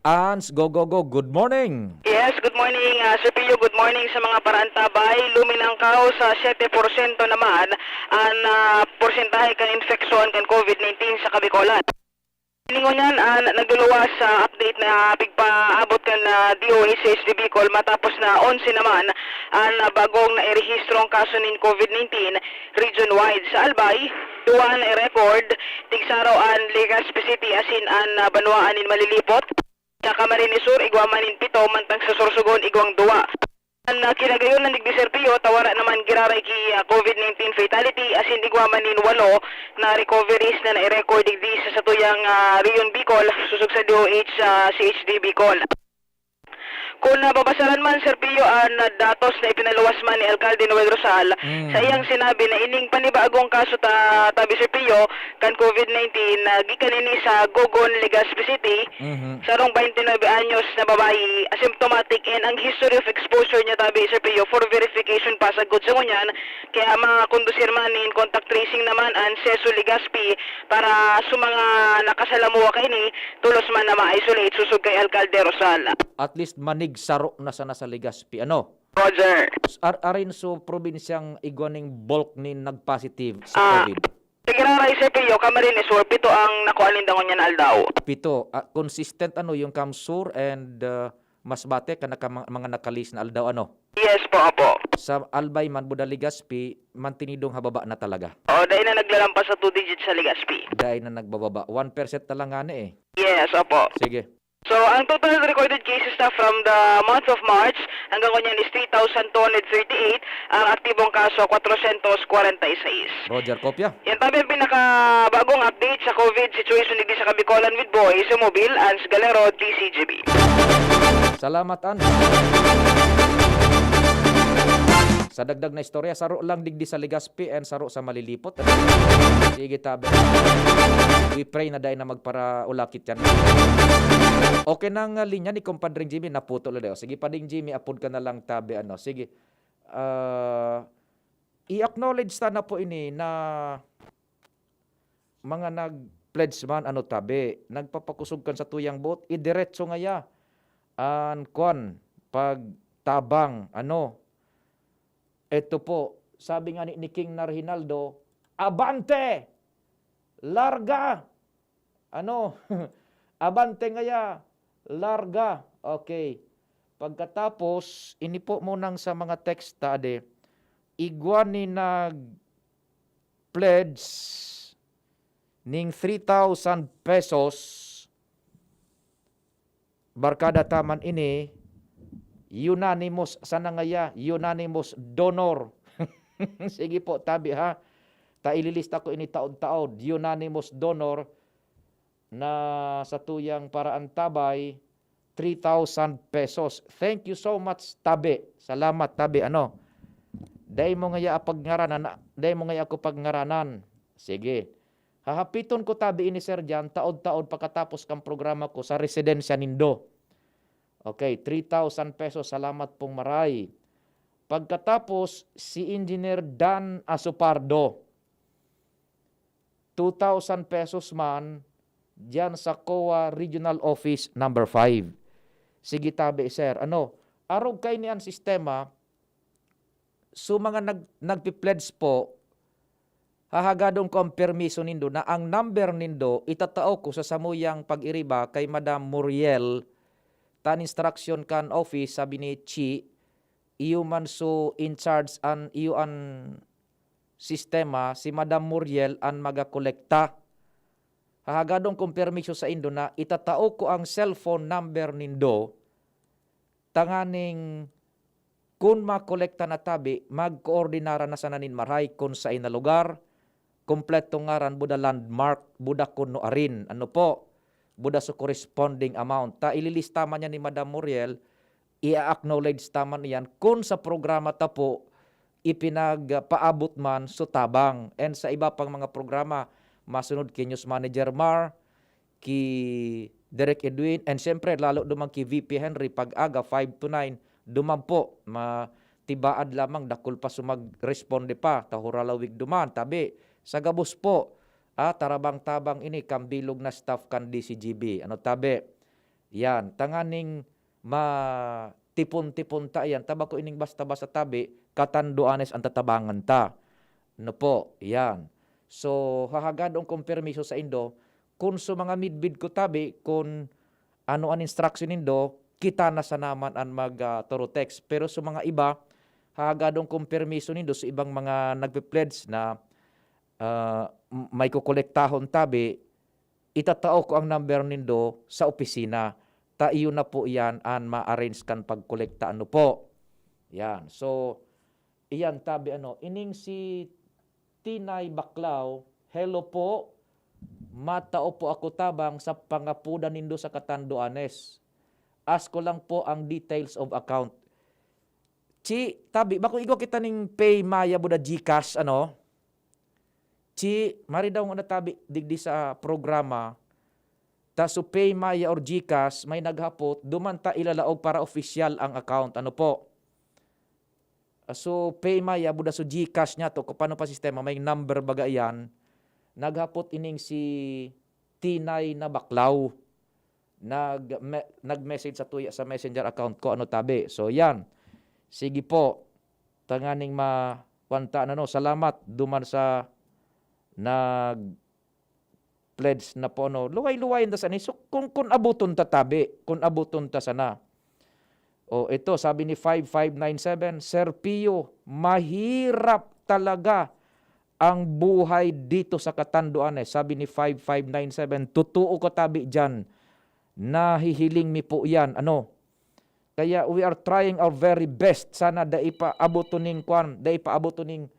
Ans, go, go, go. Good morning. Yes, good morning, ah, Sir Pio. Good morning sa mga paraantabay. Luminangkaw sa siyete porsyento naman ang, ah, porsentahe kan infeksyon kan COVID nineteen sa Kabikolan. Ini ngunyan, ah, na-, nagluluwas sa update na pigpaabot kan, ah, D O H sa H D Bicol, matapos na onse naman ang, ah, bagong nairehistrong kaso nin COVID nineteen region-wide. Sa Albay, duwa na i-record, tigsaro an Legazpi City asin an, ah, banwaan nin Malilipot. Sa Camarines Sur, igwa man nin pito, mantang sa Sorsogon, igwang duwa. An, ah, kinagayon na digdi, Sir Pio, ta wara naman giraray ki, ah, COVID nineteen fatality, asin igwa man nin walo na recoveries na nai-record digdi sa satuyang, ah, Rehiyon Bicol, sosog sa D O H, ah, C H D Bicol. Kun nababasaran man, Sir Pio, an, ah, datos na ipinaluwas man ni Alkalde Noel Rosal, Mm. sa iyang sinabi na ining panibagong kaso ta, tabi, Sir Pio, kan COVID nineteen, na gikan ini sa Gogon, Legazpi City, Mhm. sarong twenty-nine anyos na babayi, asymptomatic, and ang history of exposure niya tabi, Sir Pio, for verification pa sagkod sa ngunyan, kaya makakondusir man nin contact tracing naman an SESO Legazpi para sa mga nakasalamuha kaini, tolos man na ma-isolate sosog kay Alkalde Rosal. At least manig saro na sana sa Legazpi, ano? Roger. Ar-, arin so probinsyang igwa ning bulk nin nagpositive sa Ah, COVID. Sige, Raray, Sir Pio, Camarines Sur, pito ang nakuha ninda ngunyan na aldaw. Pito. Ah, consistent, ano, yung CamSur and, ah, Masbate, kan naka-, mga, mga naka-list na aldaw, ano? Yes po, opo. Sa Albay man, Buda, Legazpi, mantinidong hababa na talaga. Oo, dai na naglalampas sa two digits sa Legazpi. Dai na nagbababa. One percent na lang ngani eh. Yes, opo. Sige. So, ang total recorded cases na from the month of March hanggang ngunyan is three thousand two hundred thirty-eight, ang aktibong kaso, kwatrosyentos kwarenta y seis. Roger, kopya. Yan tabi ang pinakabagong update sa COVID situation digdi sa Kabicolan with Boy Sumobile, Ans Galero, D C G B. Salamat, Ans. Sa dagdag na istorya, saro lang digdi sa Legazpi and saro sa Malilipot. Sige, tabi. We pray na dai na magparaulakit yan. Okay na ang, ah, linya ni Compadre Jimmy, naputol ulit. O, sige pa, Ding Jimmy, apod ka na lang, tabi, ano. Sige. Ah, i-acknowledge ta na po ini na mga nag-pledge man, ano, tabi, nagpapakosog kan satuyang boot, idiretso ngaya an kwan, pagtabang, ano. Eto po, sabi nga ni, ni King Narhinaldo, "Abante! Larga!" Ano? "Abante ngaya! Larga!" Okay. Pagkatapos, ini po munang sa mga text ta, ade, igwa ni nag-pledge ning three thousand pesos, barkada ta man ini, unanimous, sana ngaya, unanimous donor. Sige po, tabi ha. Ta ililista ko ini taod-taod. Unanimous donor na satuyang paraantabay, three thousand pesos. Thank you so much, tabi. Salamat, tabi. Ano? Dai mo ngaya pagngaran, na, dai mo ngaya ako pagngaranan. Sige. Hahapiton ko tabi ini, Sir Jan, taod-taod pakatapos kan programa ko sa residensya nindo. Okay, three thousand pesos. Salamat pong maray. Pagkatapos, si Engineer Dan Asopardo, two thousand pesos man, diyan sa COA Regional Office number five. Sige, tabi, sir. Ano, arog kaini an sistema, so mga nag-, nagpi-pledge po, hahagadon ko ang permiso nindo na ang number nindo itatao ko sa samuyang pag-iriba kay Madam Muriel, tan instruction kan office, sabi ni Chi, iyo man so in charge an iyo an sistema, si Madam Muriel an magakolekta. Hahagadon kong permiso saindo na itatao ko ang cellphone number nindo, tanganing kun makolekta na tabi, magkoordinara na sana nin maray kun saen na lugar, kompletong ngaran, buda landmark, buda kun no arin. Ano po? Buda so corresponding amount. Ta ililista man yan ni Madam Muriel, i-acknowledge ta man iyan kun sa programa ta po ipinagpaabot man so tabang. And sa iba pang mga programa, masunod ki News Manager Mar, ki Direk Edwin, and siyempre, lalo duman ki V P Henry, pag-aga, five to nine, duman po, ma-, tibaad lamang, dakul pa so mag-responde pa, ta huralawig duman, tabi, sa gabos po, ah, tarabang-tabang ini, kan bilog na staff kan D C G B. Ano, tabi? Yan, tanganing matipon-tipon ta iyan. Ta bako ining basta-basta tabi, katanduanes an tatabangan ta. No po, yan. So, hahagadon kong permiso saindo, kun so mga midbid ko tabi, kun ano an instruction nindo, kita na sana man an mag, ah, through text. Pero sa mga iba, hahagadon kong permiso nindo sa ibang mga nagpe-pledge na, ah, m-, may kokolektahon tabi, itatao ko ang number nindo sa opisina. Ta iyo na po iyan an ma-arrange kan pagkolekta. Ano po? Yan. So, iyan tabi ano, ining si Tinay Baklaw, "Hello po, matao po ako tabang sa pangapodan nindo sa Catanduanes. Ask ko lang po ang details of account." Chi, tabi, bako igwa kita ning Pay Maya buda GCash, ano? Chi, mari daw nga natabi digdi sa programa, ta so Pay Maya or GCash, may naghapot, duman ta ilalaog para opisyal ang account. Ano po? Ah, so, Pay Maya, buda so GCash niya to, kung paano pa sistema, may number baga iyan. Naghapot ining si Tinay na Baklaw. Nag-, me-, nag-message sa tuya, sa messenger account ko, ano tabi. So, yan. Sige po. Tanganing ma-, kwanta na, no? Salamat duman sa nag-pledge na po, no? Luway-luwayan ta sana. So, kung, kung abuton ta tabi, kung abuton ta sana. O, ito, sabi ni five five nine seven, "Sir Pio, mahirap talaga ang buhay dito sa Catanduanes." Sabi ni five five nine seven, "Totoo ka tabi diyan. Nahihiling mi po yan." Ano? Kaya we are trying our very best. Sana dai pa abot ning kwan, dai pa abot ning,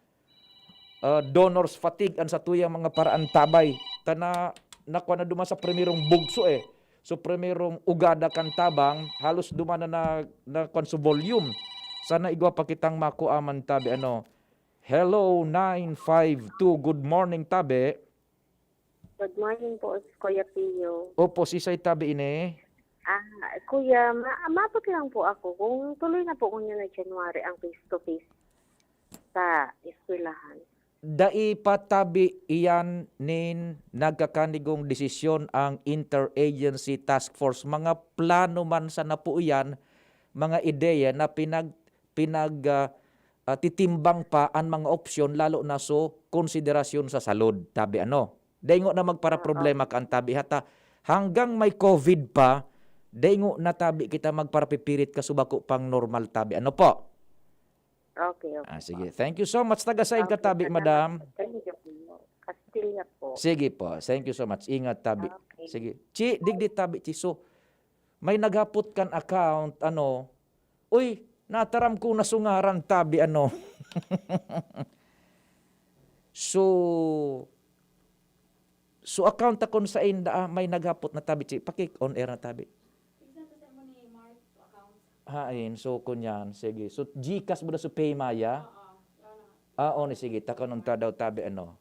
ah, donor's fatigue an satuyang mga paraantabay. Ta na, nakwan na duman sa primerong bugso eh. So, primerong ugada kan tabang, halos duman na, na, na kwan sa volume. Sana igwa pa kitang makuaman tabi, ano. Hello, nine five two. Good morning, tabi. Good morning po, Kuya Pio. Opo, sisay tabi ini? Ah, Kuya, ma-, maabot lang po ako kung tuloy na po ngunyan na January ang face-to-face sa eskwelahan. Dai pa tabi iyan nin nagkakanigong desisyon ang Interagency Task Force. Mga plano man sana po iyan, mga ideya na pinag-, pinag-, ah, ah, titimbang pa an mga opsyon, lalo na so konsiderasyon sa salud, tabi ano. Daingo na magparaproblema ka an tabi hata hanggang may covid pa, daingo na tabi kita magparapipirit ka so bako pang normal tabi. Ano po? Okay, okay. Ah, sige. Thank you so much. Taga sain ka tabi, madam? Thank you po. Castilla po. Sige po. Thank you so much. Ingat tabi. Okay. Sige. Chi, digdi tabi, Chi. So, may naghapot kan account, ano, uy, nataram ko na so ngaran tabi, ano. So, so account ta kun sain da, ah, may naghapot na tabi, Chi. Paki-on air na tabi. Hain, so kunyan, sige. So, GCash mo na sa Paymaya? Ah, oo, ni sige, takanon ta daw tabi, ano.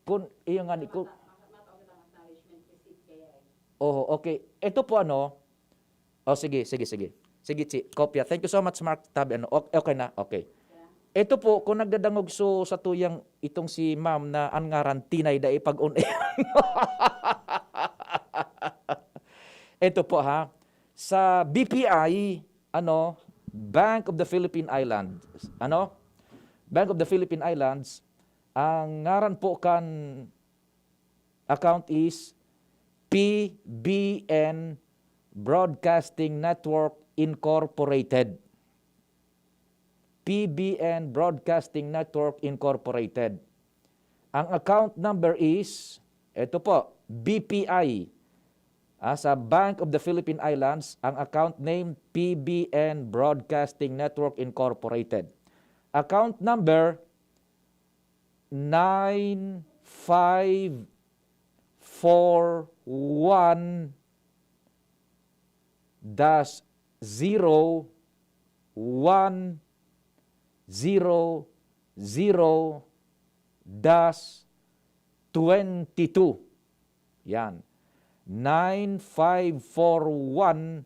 Kun, iyo nga ni, kun, oho, okay. Ito po, ano, oh, sige, sige, sige. Sige, Chi, kopya. Thank you so much, Mark. Tabi, ano, ok-, okay na, okay. Ito po, kung nagdadangog so sa tuyang itong si ma'am na ang ngaran Tinay, dai pag-on air. Ito po, ha, sa B P I, ano, Bank of the Philippine Islands, ano, Bank of the Philippine Islands, ang ngaran po kan account is P B N Broadcasting Network Incorporated. P B N Broadcasting Network Incorporated. Ang account number is, eto po, B P I. Ah, sa Bank of the Philippine Islands, ang account name, P B N Broadcasting Network Incorporated. Account number, nine five four one dash zero one zero zero dash twenty-two. Yan. Nine five four one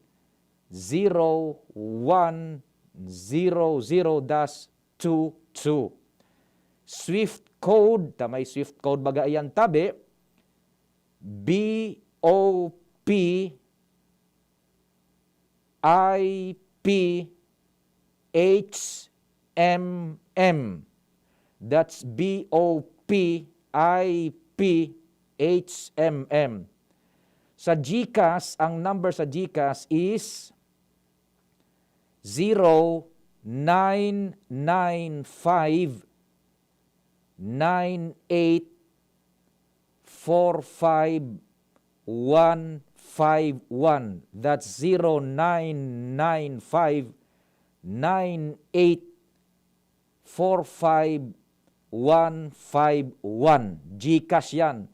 zero one zero zero dash two two. Swift code, ta may Swift code baga iyan tabi, B O P I P H M M. That's B O P I P H M M. Sa GCash, ang number sa GCash is zero nine nine five nine eight four five one five one. That's zero nine nine five nine eight four five one five one. GCash yan.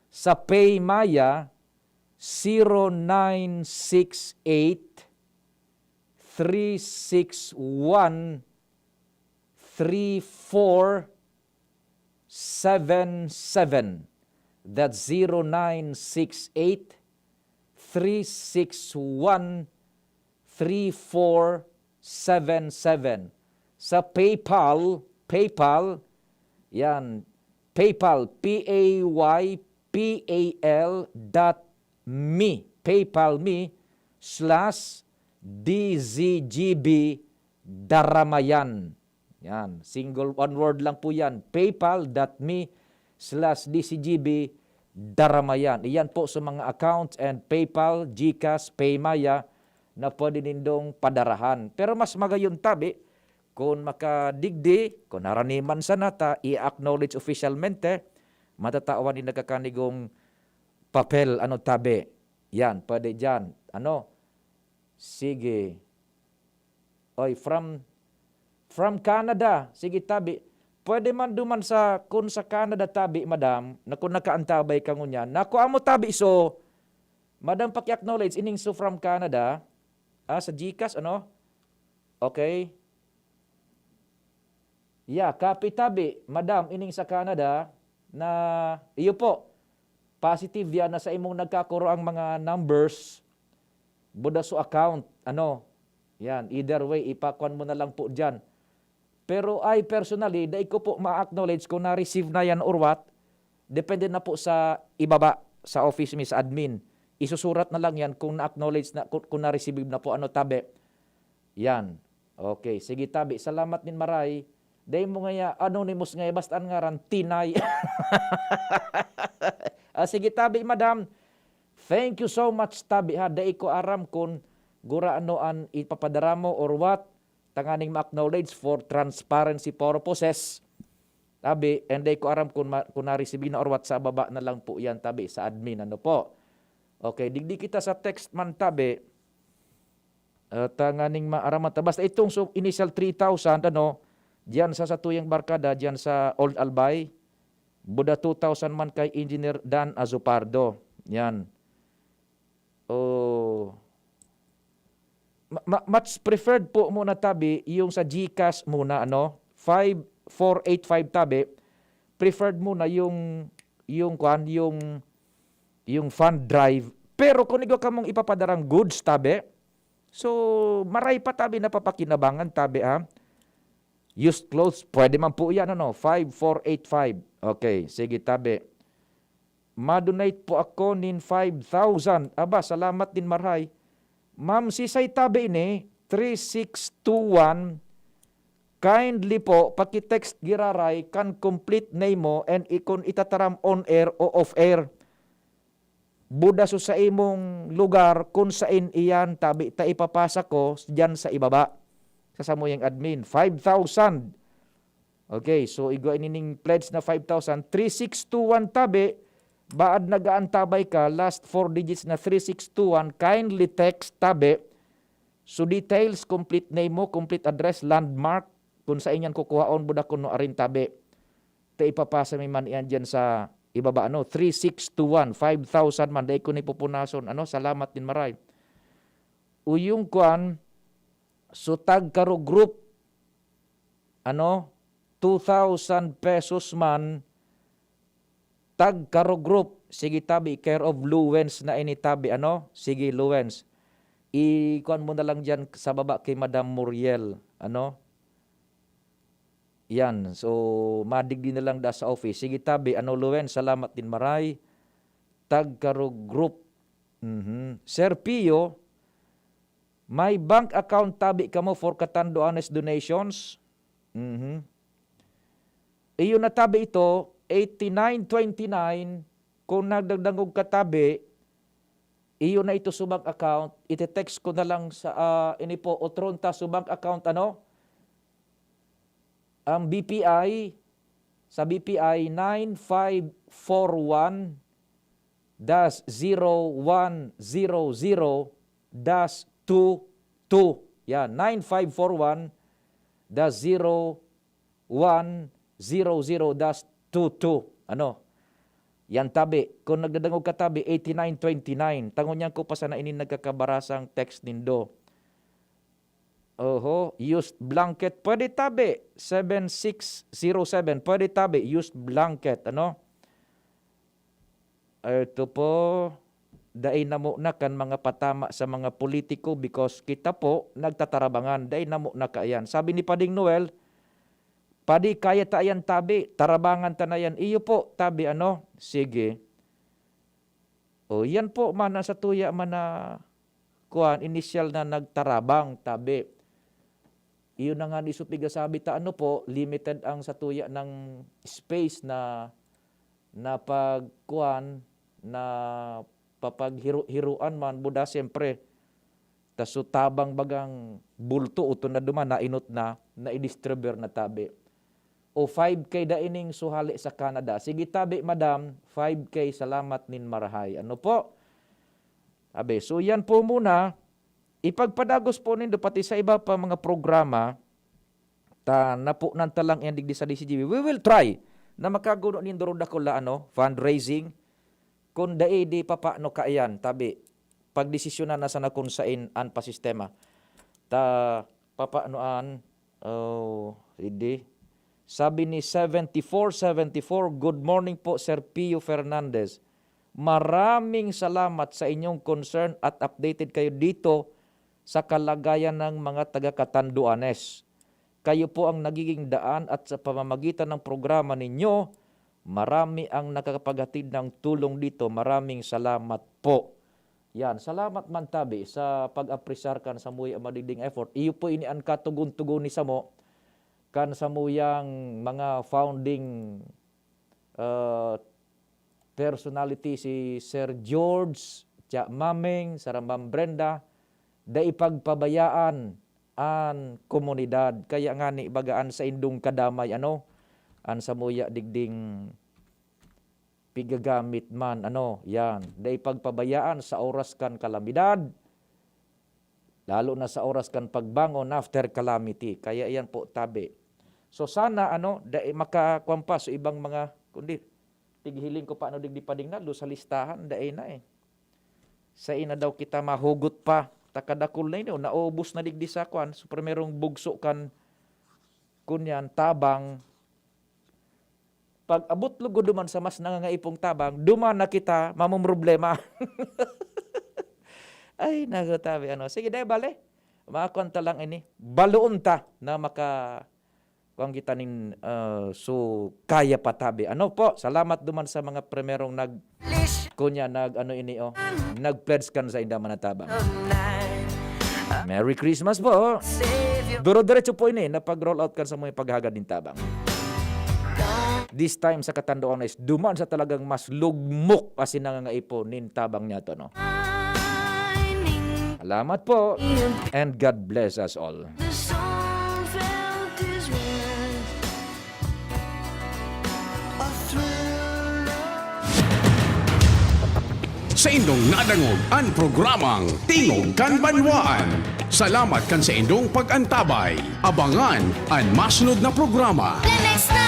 Sa PayMaya, zero nine six eight three six one three four seven seven. That's zero nine six eight three six one three four seven seven. Sa PayPal, PayPal, yan, PayPal, P A Y P A L dot me, PayPal me slash D Z G B Daramayan. Yan, single, one word lang po yan, paypal dot me slash D Z G B Daramayan. Iyan po sa mga accounts and PayPal, GCash, PayMaya na pwede nindong padarahan. Pero mas magayon tabi, kung makadigdi, kung naraniman sana ta, i-acknowledge officialmente, matatawan in nagkakanigong papel, ano, tabi. Yan, pwede dyan. Ano? Sige. Oy, from, from Canada. Sige, tabi. Pwede man duman sa, kun sa Canada, tabi, madam, na kun nakaantabay ka ngunyan. Naku, amo tabi, so, madam, paki-acknowledge, ining so from Canada. Ah, sa GCash, ano? Okay. Yeah, copy tabi, madam, ining sa Canada, na, iyo po, positive yan na sa imong nagkakuro ang mga numbers, buda so account, ano, yan, either way, ipakuan mo na lang po dyan. Pero I personally, dai ko po ma-acknowledge kung na-receive na yan or what, depende na po sa ibaba, sa office mi, sa admin. Isusurat na lang yan kung na-acknowledge na, kung, kung na-receive na po, ano, tabi. Yan. Okay, sige tabi. Salamat nin maray. Dai mo ngaya anonymous ngaya, basta an ngaran, Tinay. Ah, sige tabi, madam. Thank you so much, tabi, ha. Dai ko aram kun gurano an ipapadara mo or what. Tanganing ma-acknowledge for transparency purposes. Tabi, and dai ko aram kun ma-, kun na-receive na or what, sa baba na lang po yan, tabi, sa admin. Ano po? Okay, digdi kita sa text man, tabi. Ah, tanganing maaraman ta. Basta itong so, initial three thousand, ano, diyan sa satuyang barkada, diyan sa Old Albay, buda two thousand man kay Engineer Dan Azupardo. Yan. Oh. Ma-, ma-, much preferred po muna tabi yung sa GCash muna, ano? Five four eight five tabi. Preferred muna yung, yung kwan, yung, yung fund drive. Pero kung igwa kamong ipapadarang goods tabi, so, maray pa tabi na papakinabangan tabi, ha? Used clothes, pwede man po yan, ano? Five four eight five. Okay, sige, tabi. Ma-donate po ako nin five thousand. Aba, salamat din, maray. Ma'am, sisay tabi ini, three six two one. Kindly po, paki-text giraray kan complete name mo and ikon itataram on air o off air. Buda so sa imong lugar kun sain iyan tabi ta ipapasa ko diyan sa ibaba. Sa samuyang admin, five thousand. Okay, so igwa ini ning pledge na five thousand, three six two one tabi, baad nag-aantabay ka, last four digits na three six two one, kindly text tabi. So details, complete name mo, complete address, landmark, kung sa inyan kukuhaon, buda kuno arin tabi. Ta ipapasa mi man iyan diyan sa ibaba, ano, three six two one, five thousand man, dai ko ni pupunason, ano, salamat din maray. Uyong kwan, so tag Karo Group, ano, two thousand pesos man, tag Karo Group, sige tabi, care of Luwens na ini tabi, ano, sige Luwens. I-kuan mo na lang diyan sa baba kay Madam Muriel, ano. Yan, so madigdi na lang da sa office. Sige tabi, ano, Luwens, salamat din maray. Tag Karo Group. Mhm. Sir Pio, may bank account tabi kamo for Catanduanes donations? Mhm. Iyo na tabi ito, eighty-nine twenty-nine, kung nagdagdangog ka tabi, iyo na ito sa bank account, iti-text ko na lang sa, ah, ini po, otron ta sa bank account, ano? Ang B P I, sa B P I, nine five four one, dash zero one zero zero dash two two. Yan, nine five four one dash zero one zero zero dash two two. Ano? Yan tabi. Kung nagdadangog ka tabi, eighty-nine twenty-nine. Tangon niyan ko pa sana ini nagkakabarasang text nindo. Oho, used blanket. Pwede tabi. Seven six zero seven. Pwede tabi. Used blanket. Ano? Ito po, dai namo na kan mga patama sa mga politiko because kita po nagtatarabangan. Dai namo na kaiyan. Sabi ni Pading Noel, "Padi, kaya ta yan tabi. Tarabangan ta na yan." Iyo po, tabi ano? Sige. O, yan po man ang satuya man na, kuwan, inisyal na nagtarabang, tabi. Iyon na nga ni Supiga sabi ta, ano po, limited ang satuya ng space na, na pagkuwan, na papaghiru-hiruan man, buda siyempre. Ta so tabang bagang bulto, uto na duman, nainot na, naidistribuer na tabi. O five K da ining suhali sa Canada. Sige tabi, madam, five K, salamat nin marahay. Ano po? Abi, so yan po muna. Ipagpadagos po nindo pati sa iba pa mga programa, ta napunan ta lang yan digdi sa D C G B. We will try na makaguno nindo ron dakula, ano, fundraising. Kun dai, di papano kaiyan, tabi. Pagdesisyonan na sana kun sain an pasistema. Ta, papano an, oh, hindi. Sabi ni seventy-four seventy-four, "Good morning po, Sir Pio Fernandez. Maraming salamat sa inyong concern at updated kayo dito sa kalagayan ng mga taga Catanduanes. Kayo po ang nagiging daan at sa pamamagitan ng programa ninyo, marami ang nakakapaghatid ng tulong dito. Maraming salamat po." Yan, salamat man tabi sa pag-apresar kan samuya madiding effort. Iyo po ini an katugon-tugon ni samo kan samuyang mga founding, ah, personality si Sir George, Tia Maming, Sarambang Brenda, dai pagpabayaan an komunidad. Kaya ngani baga an saindong kadamay, ano, an samuya digding pigagamit man, ano, yan. Dai pagpabayaan sa oras kan kalamidad, lalo na sa oras kan pagbangon after calamity. Kaya yan po, tabi. So sana, ano, dai makakuwan pa sa ibang mga, kundi, tighiling ko pa, ano, digdi pa ding nalo sa listahan, dai na eh. Sa ina daw kita mahugot pa, takadakul na ini, oh, naubos na digdi sa kwan, so primerong bugso kan, kunyan, tabang. Pag abot lugod duman sa mas nangangaipong tabang, duman na kita mamumroblema. Ay, naku, tabi, ano. Sige, dai bale. Makuan ta lang ini. Baloon ta na maka, kuan kita nin, ah, so, kaya pa tabi. Ano po? Salamat duman sa mga primerong nag-, kunya, nag-ano ini, oh, nag-pledge kan sainda man na tabang. Merry Christmas po. Duro-diretso po ini na pag-roll out kan samuyang paghagad nin tabang. This time sa Catanduanes, duman sa talagang mas lugmok asin nangangaipo nin tabang niyato, no? Salamat po. And God bless us all. Saindong nadangog an programang Tingog kan Banwaan. Salamat kan saindong pag-antabay. Abangan an masunod na programa. Lemex na!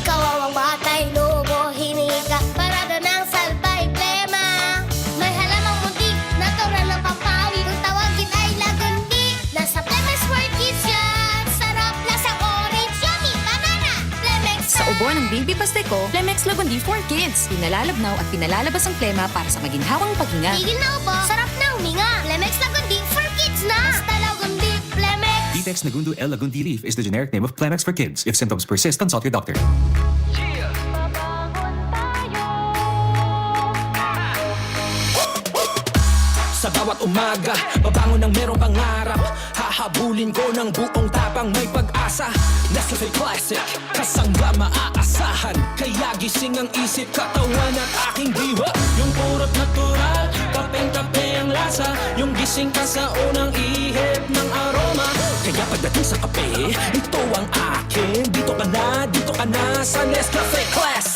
Kawawang batay, lobo, hinika, parada ng salbay, plema. May halamang muntik, natural ng pampawi. Kung tawagin ay lagundi, nasa Lemex for Kids yan. Sarap, lasang orange, yummy, banana. Lemex Sa na! Ubo ng Baby Pasteco, Lemex Lagundi for Kids. Pinalalabnaw at pinalalabas ang plema para sa maginhawang paghinga. Tigil na ubo, sarap na huminga. Lemex Lagundi for Kids na! Basta Lagundi, Lemex! Vitex Nagundo L Lagundi Leaf is the generic name of Clemex for Kids. If symptoms persist, consult your doctor. Babangon tayo. Sa bawat umaga, babangon ng merong pangarap. Hahabulin ko ng buong tapang, may pag-asa. Nescafe Classic, kasangga maaasahan. Kaya gising ang isip, katawan at aking diwa. Yung purot natural, kapeng-kape ang lasa. Yung gising ka sa unang ihip ng aroma. Kaya pagdating sa kape, ito ang akin. Dito ka na, dito ka na sa Nescafe Classic.